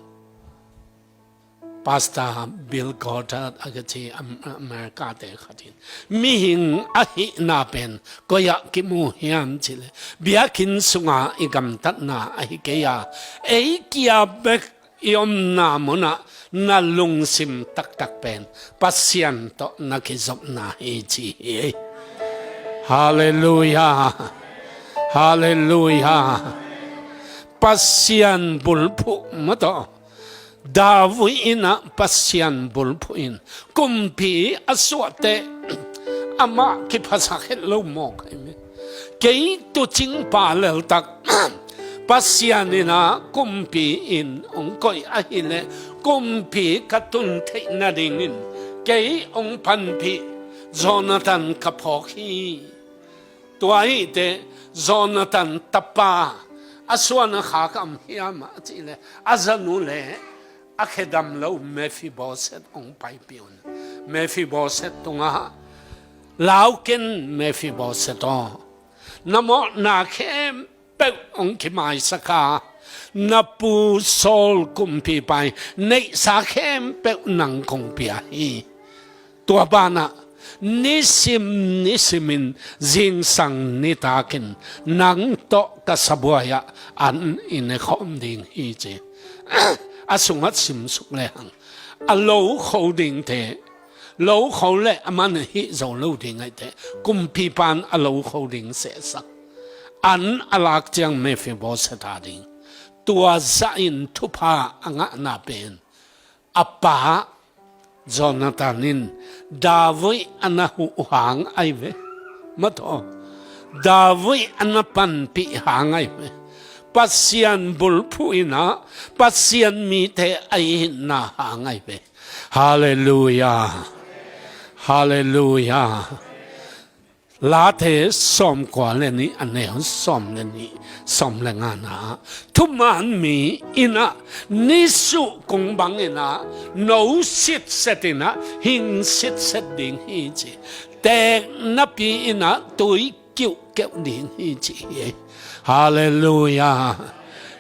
Pastor Bill Gothard a kici Am-, America te khat in, mihing ahihna pen koi ah kimu hiam cih leh, biakinn sunga i gamtatna ahi kei a, ei kia bek i omna munah na lungsim taktak pen Pasian tawh na kizopna hi ci hi. Halleluiah. Halleluiah. Pasian bulphuh mataw. David in ah Pasian bulphuh in kumpi a suah teh amah kiphasak het lo mawk ahi me. Kei tuucing pa leltak Pasian in ah kumpi in hong koih ahileh kumpi ka tun theih nadingin kei hong panpih Jonathan ka phawk hi. Tua hi teh Jonathan tapa a suan a khak a om hiam a cih leh a zanu le a khedam lo Mephiboset hong paipih un. Mephiboset tungah, "Lau ken, Mephiboset aw, na mawhna khempeuh hong kimaisak a, na pu Saul kumpipa in neihsa khempeuh nang kong pia hi. Tua banah nisim nisimin zingsang nitakin nang tawh ka sabuai ah an i nekhawm ding hi," ci. A sungah simsuk lehang a lokho dingte, lokho le a man hih zo lo ding ahih teh kumpipa in a lokho ding sehsak an a lak ciang Mephiboset a ding. Tua zahin thupha a ngahna pen a pa Jonathan in David a na huh hang ahi ve. Mataw, David a na panpih hang ahi ve. Pasian bulphuh in ah Pasian mite a itna hang ahi ve. Halleluiah. Halleluiah. Late sawmkua le nih, a neu sawm le nih, sawm le ngana ah, thuman mi in ah nisuh kung bangin ah no sitset in ah hing sitset ding hi, ci. Teek napi in ah tui kiuhkeuh ding hi, ci hi. Halleluiah.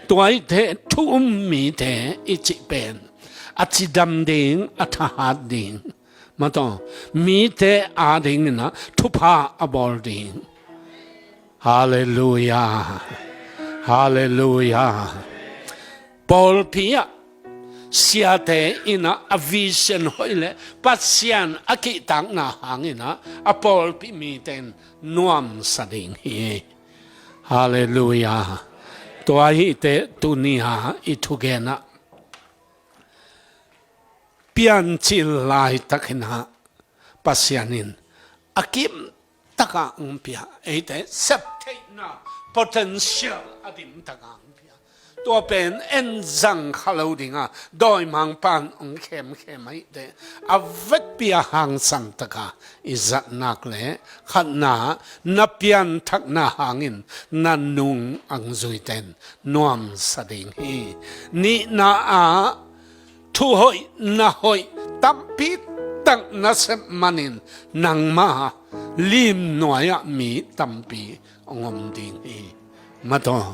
Tua hi teh thu um mite i cih pen a cidam ding, a thahat ding, mataw, mite adingin ah thupha a bawl ding. Halleluiah. Halleluiah. Pawlpi ah siate in ah a vision hoih le Pasian a kihtakna hangin ah a pawlpi mite in nuamsa ding hi. Halleluiah. Tua hi teh tuni-a i thugen ah piancil laitakin ah Pasian in a kimtaka hong pia, eite septheihna potential a dimtaka hong pia. Tua pen en zang kha lo ding a, dawimangpa in hong khemkhem ahih teh a vekpi a hangsan taka i zat nak leh khatna, na pianthakna hangin na nung hong zuite in nuamsa ding hi. Nihna ah thu hoih na hoih tampi tak na sep manin nangma lim nuai-ah mi tampi hong om ding hi. Mataw,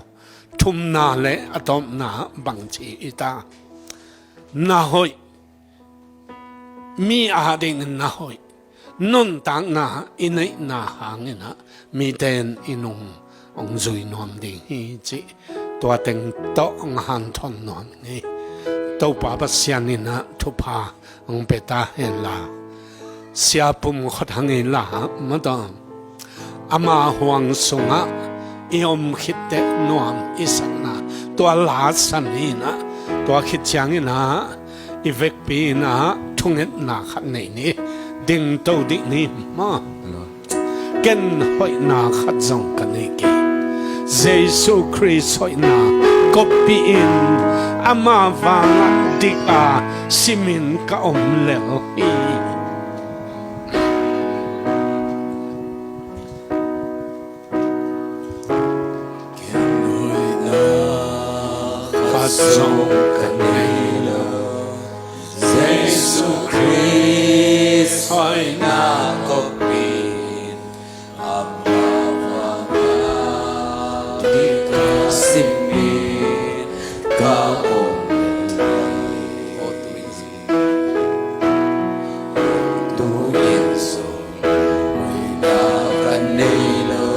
thumna le a tawpna bangci hi ta? Na hoih, mi adingin na hoih, nuntakna i neihna hangin ah mite in i nung hong zui nuam ding hi, cih tua teng tawh hong hanthawn nuam ing. Topa Pasian in ah thupha hong pia ta hen la. Sia Pum Khua Thang in la, mataw, ama huang sungah i om khit teh nuam i sakna, tua la san in ah, tua khit ciangin ah i vekpi in ah thungetna khat nei ni. Dingto dih ni maw. Ken hoihna khat zong ka nei kei. Jesu Khrist hoihna koppih in, ama vangah dik a simin ka om lel hi. Ken hoihna khat zong ka nei lo. Jesu Khrist hoihna koppih in, ama vangah dik a simin ka om lel hi. Tu-in zong hoihna ka nei lo.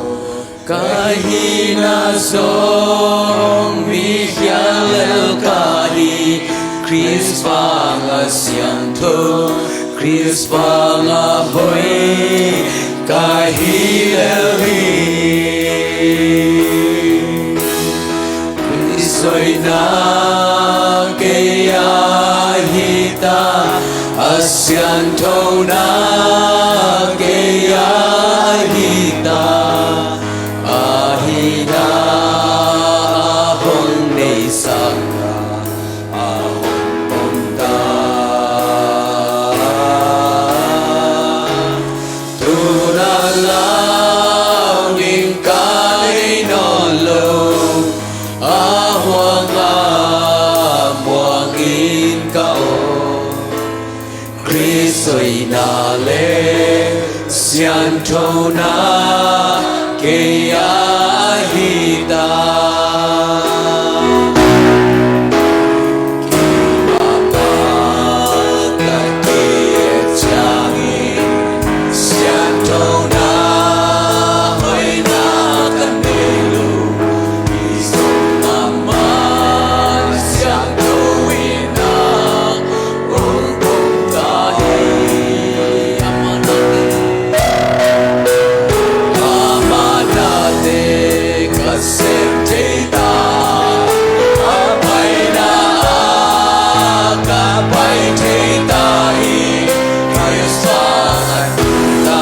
Ka hihna zong mi khial lel ka hi. Khrist vangah siangtho, Khrist vangah hoih ka hi lel hi. Khrist hoihna kei a hi ta, a sianthona kei a hi ta. A hihna a Siangthona kei a hi ta. Kei mah bang ka ki-et ciangin siangthona hoihna ka nei lo. Hih zong amah siangtho in a hong pom ta hi. Amah nate ka sem thei ta, a paina ah ka pai thei ta hi. Khrist a ka tun ta,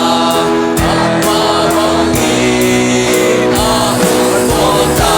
amah bangin a hong pom ta.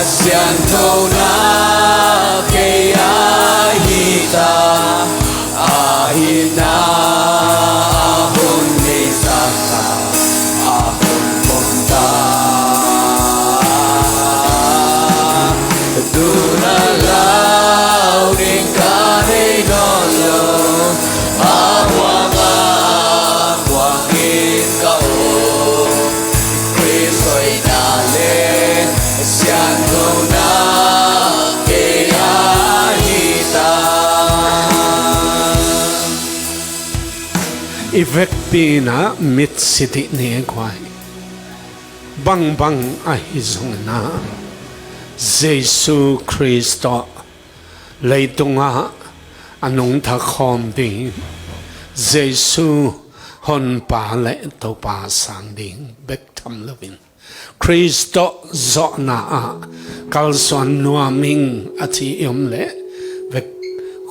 Siangthona kei a hi ta, a hihna a hun neihsa ka a hun pom ta. Tuna lau ding ka nei nawn lo, a huang a kuang in ka om. Khrist hoihna le siangthona kei a hi ta. I vekpi in a mitsi dih ni e guai. Bangbang ahi zongin a, Jesu Khrist tawh leitungah a nungta khawm ding, Jesu Honpa le Topa sang ding bek tham loin, Khrist tawh zawhna ah kalsuan nuam ing a ci i om leh, vek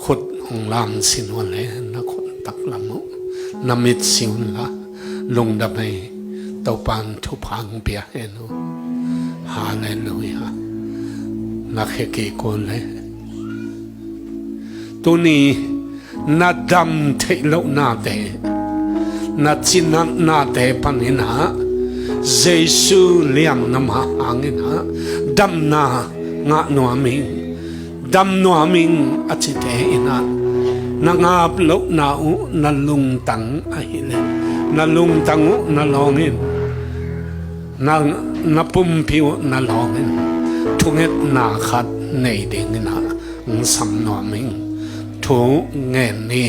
khut hong lam sin uh le, na khut taklam uh na mitsi unla, lungdam ei. Topa in thupha hong pia hen uh. Halleluiah. Na khe kik un le. Tuni na dam theih lohnate, na cinatnate panin ah Jesu liang na mah hangin ah damna ngah nuam ing, dam nuam ing a cite in ah, na ngap lohna uh na lungtang ahih leh, na lungtang uh na lawng in, na, na pumpi uh na lawng in thungetna khat nei dingin ah hong sam nuam ing. Thu ngen ni.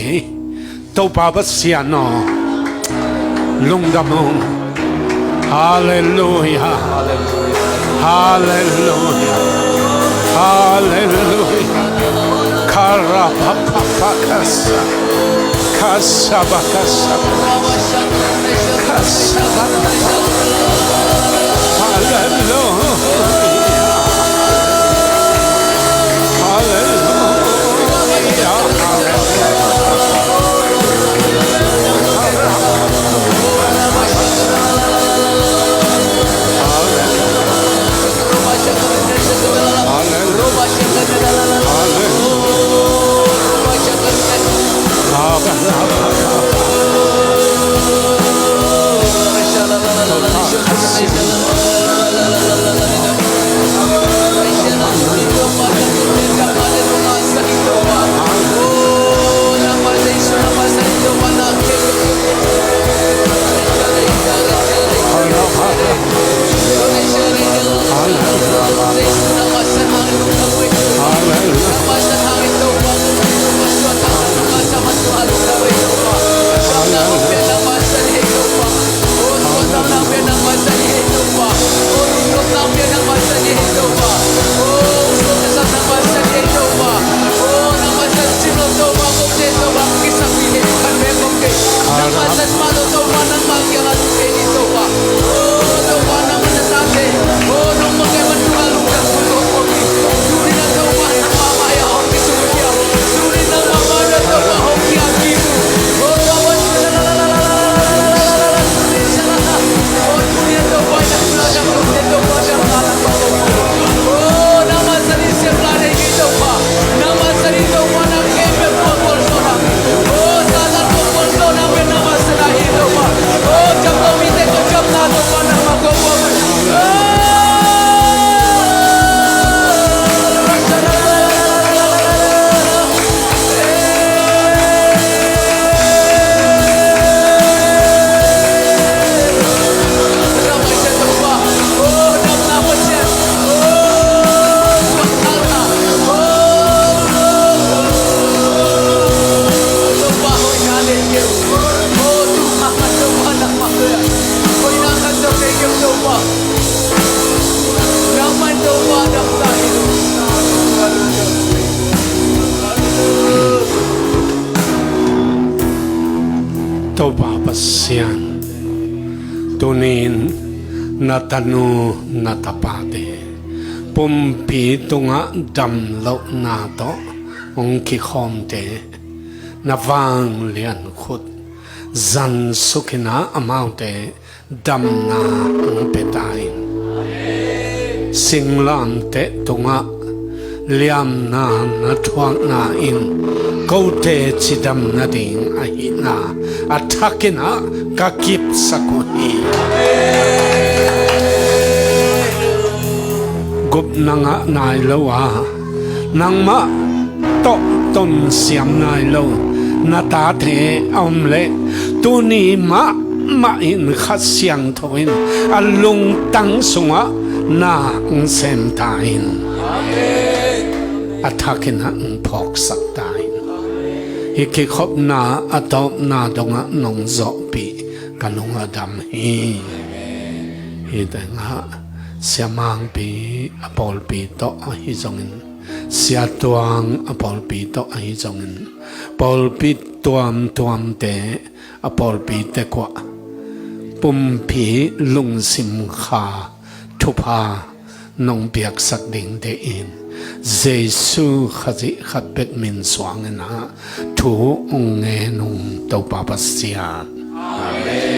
Topa Pasian aw, lungdam ung. Halleluiah. Halleluiah. Halleluiah. Karapapapakasa. Kasabakasa. Kasabakasa. Halleluiah. Halleluiah. Topa Pasian, tunin na tanu na tapate pumpi tungah damlohna tawh hong kikhawmte na vanglian khut zan sukinah amaute damna hong pia ta in. Singlamteh tungah liamna na thuakna in kote cidam nading ahihna a thakinah ka kipsak uh hi. Gupna ngah nai lo a nangmah tawh tonsiam nai lo na tate a om leh tuni mahmah in Kha Siangtho in a lungtang sungah na hong sem ta in. A thakinah hong phawksak ta in. Hih kikhopna a tawpna dongah nong zawhpih ka lung a dam hi. Hih tengah siamangpi a pawlpi tawh ahi zongin, siatuang a pawlpi tawh ahi zongin, pawlpi tuamtuamte a pawlpi tekuah pumpi lungsim kha thupha nong piaksak ding deih in, Jesu Khazih khat bek min suanginah thu hong ngen ung, Topa Pasian. Amen.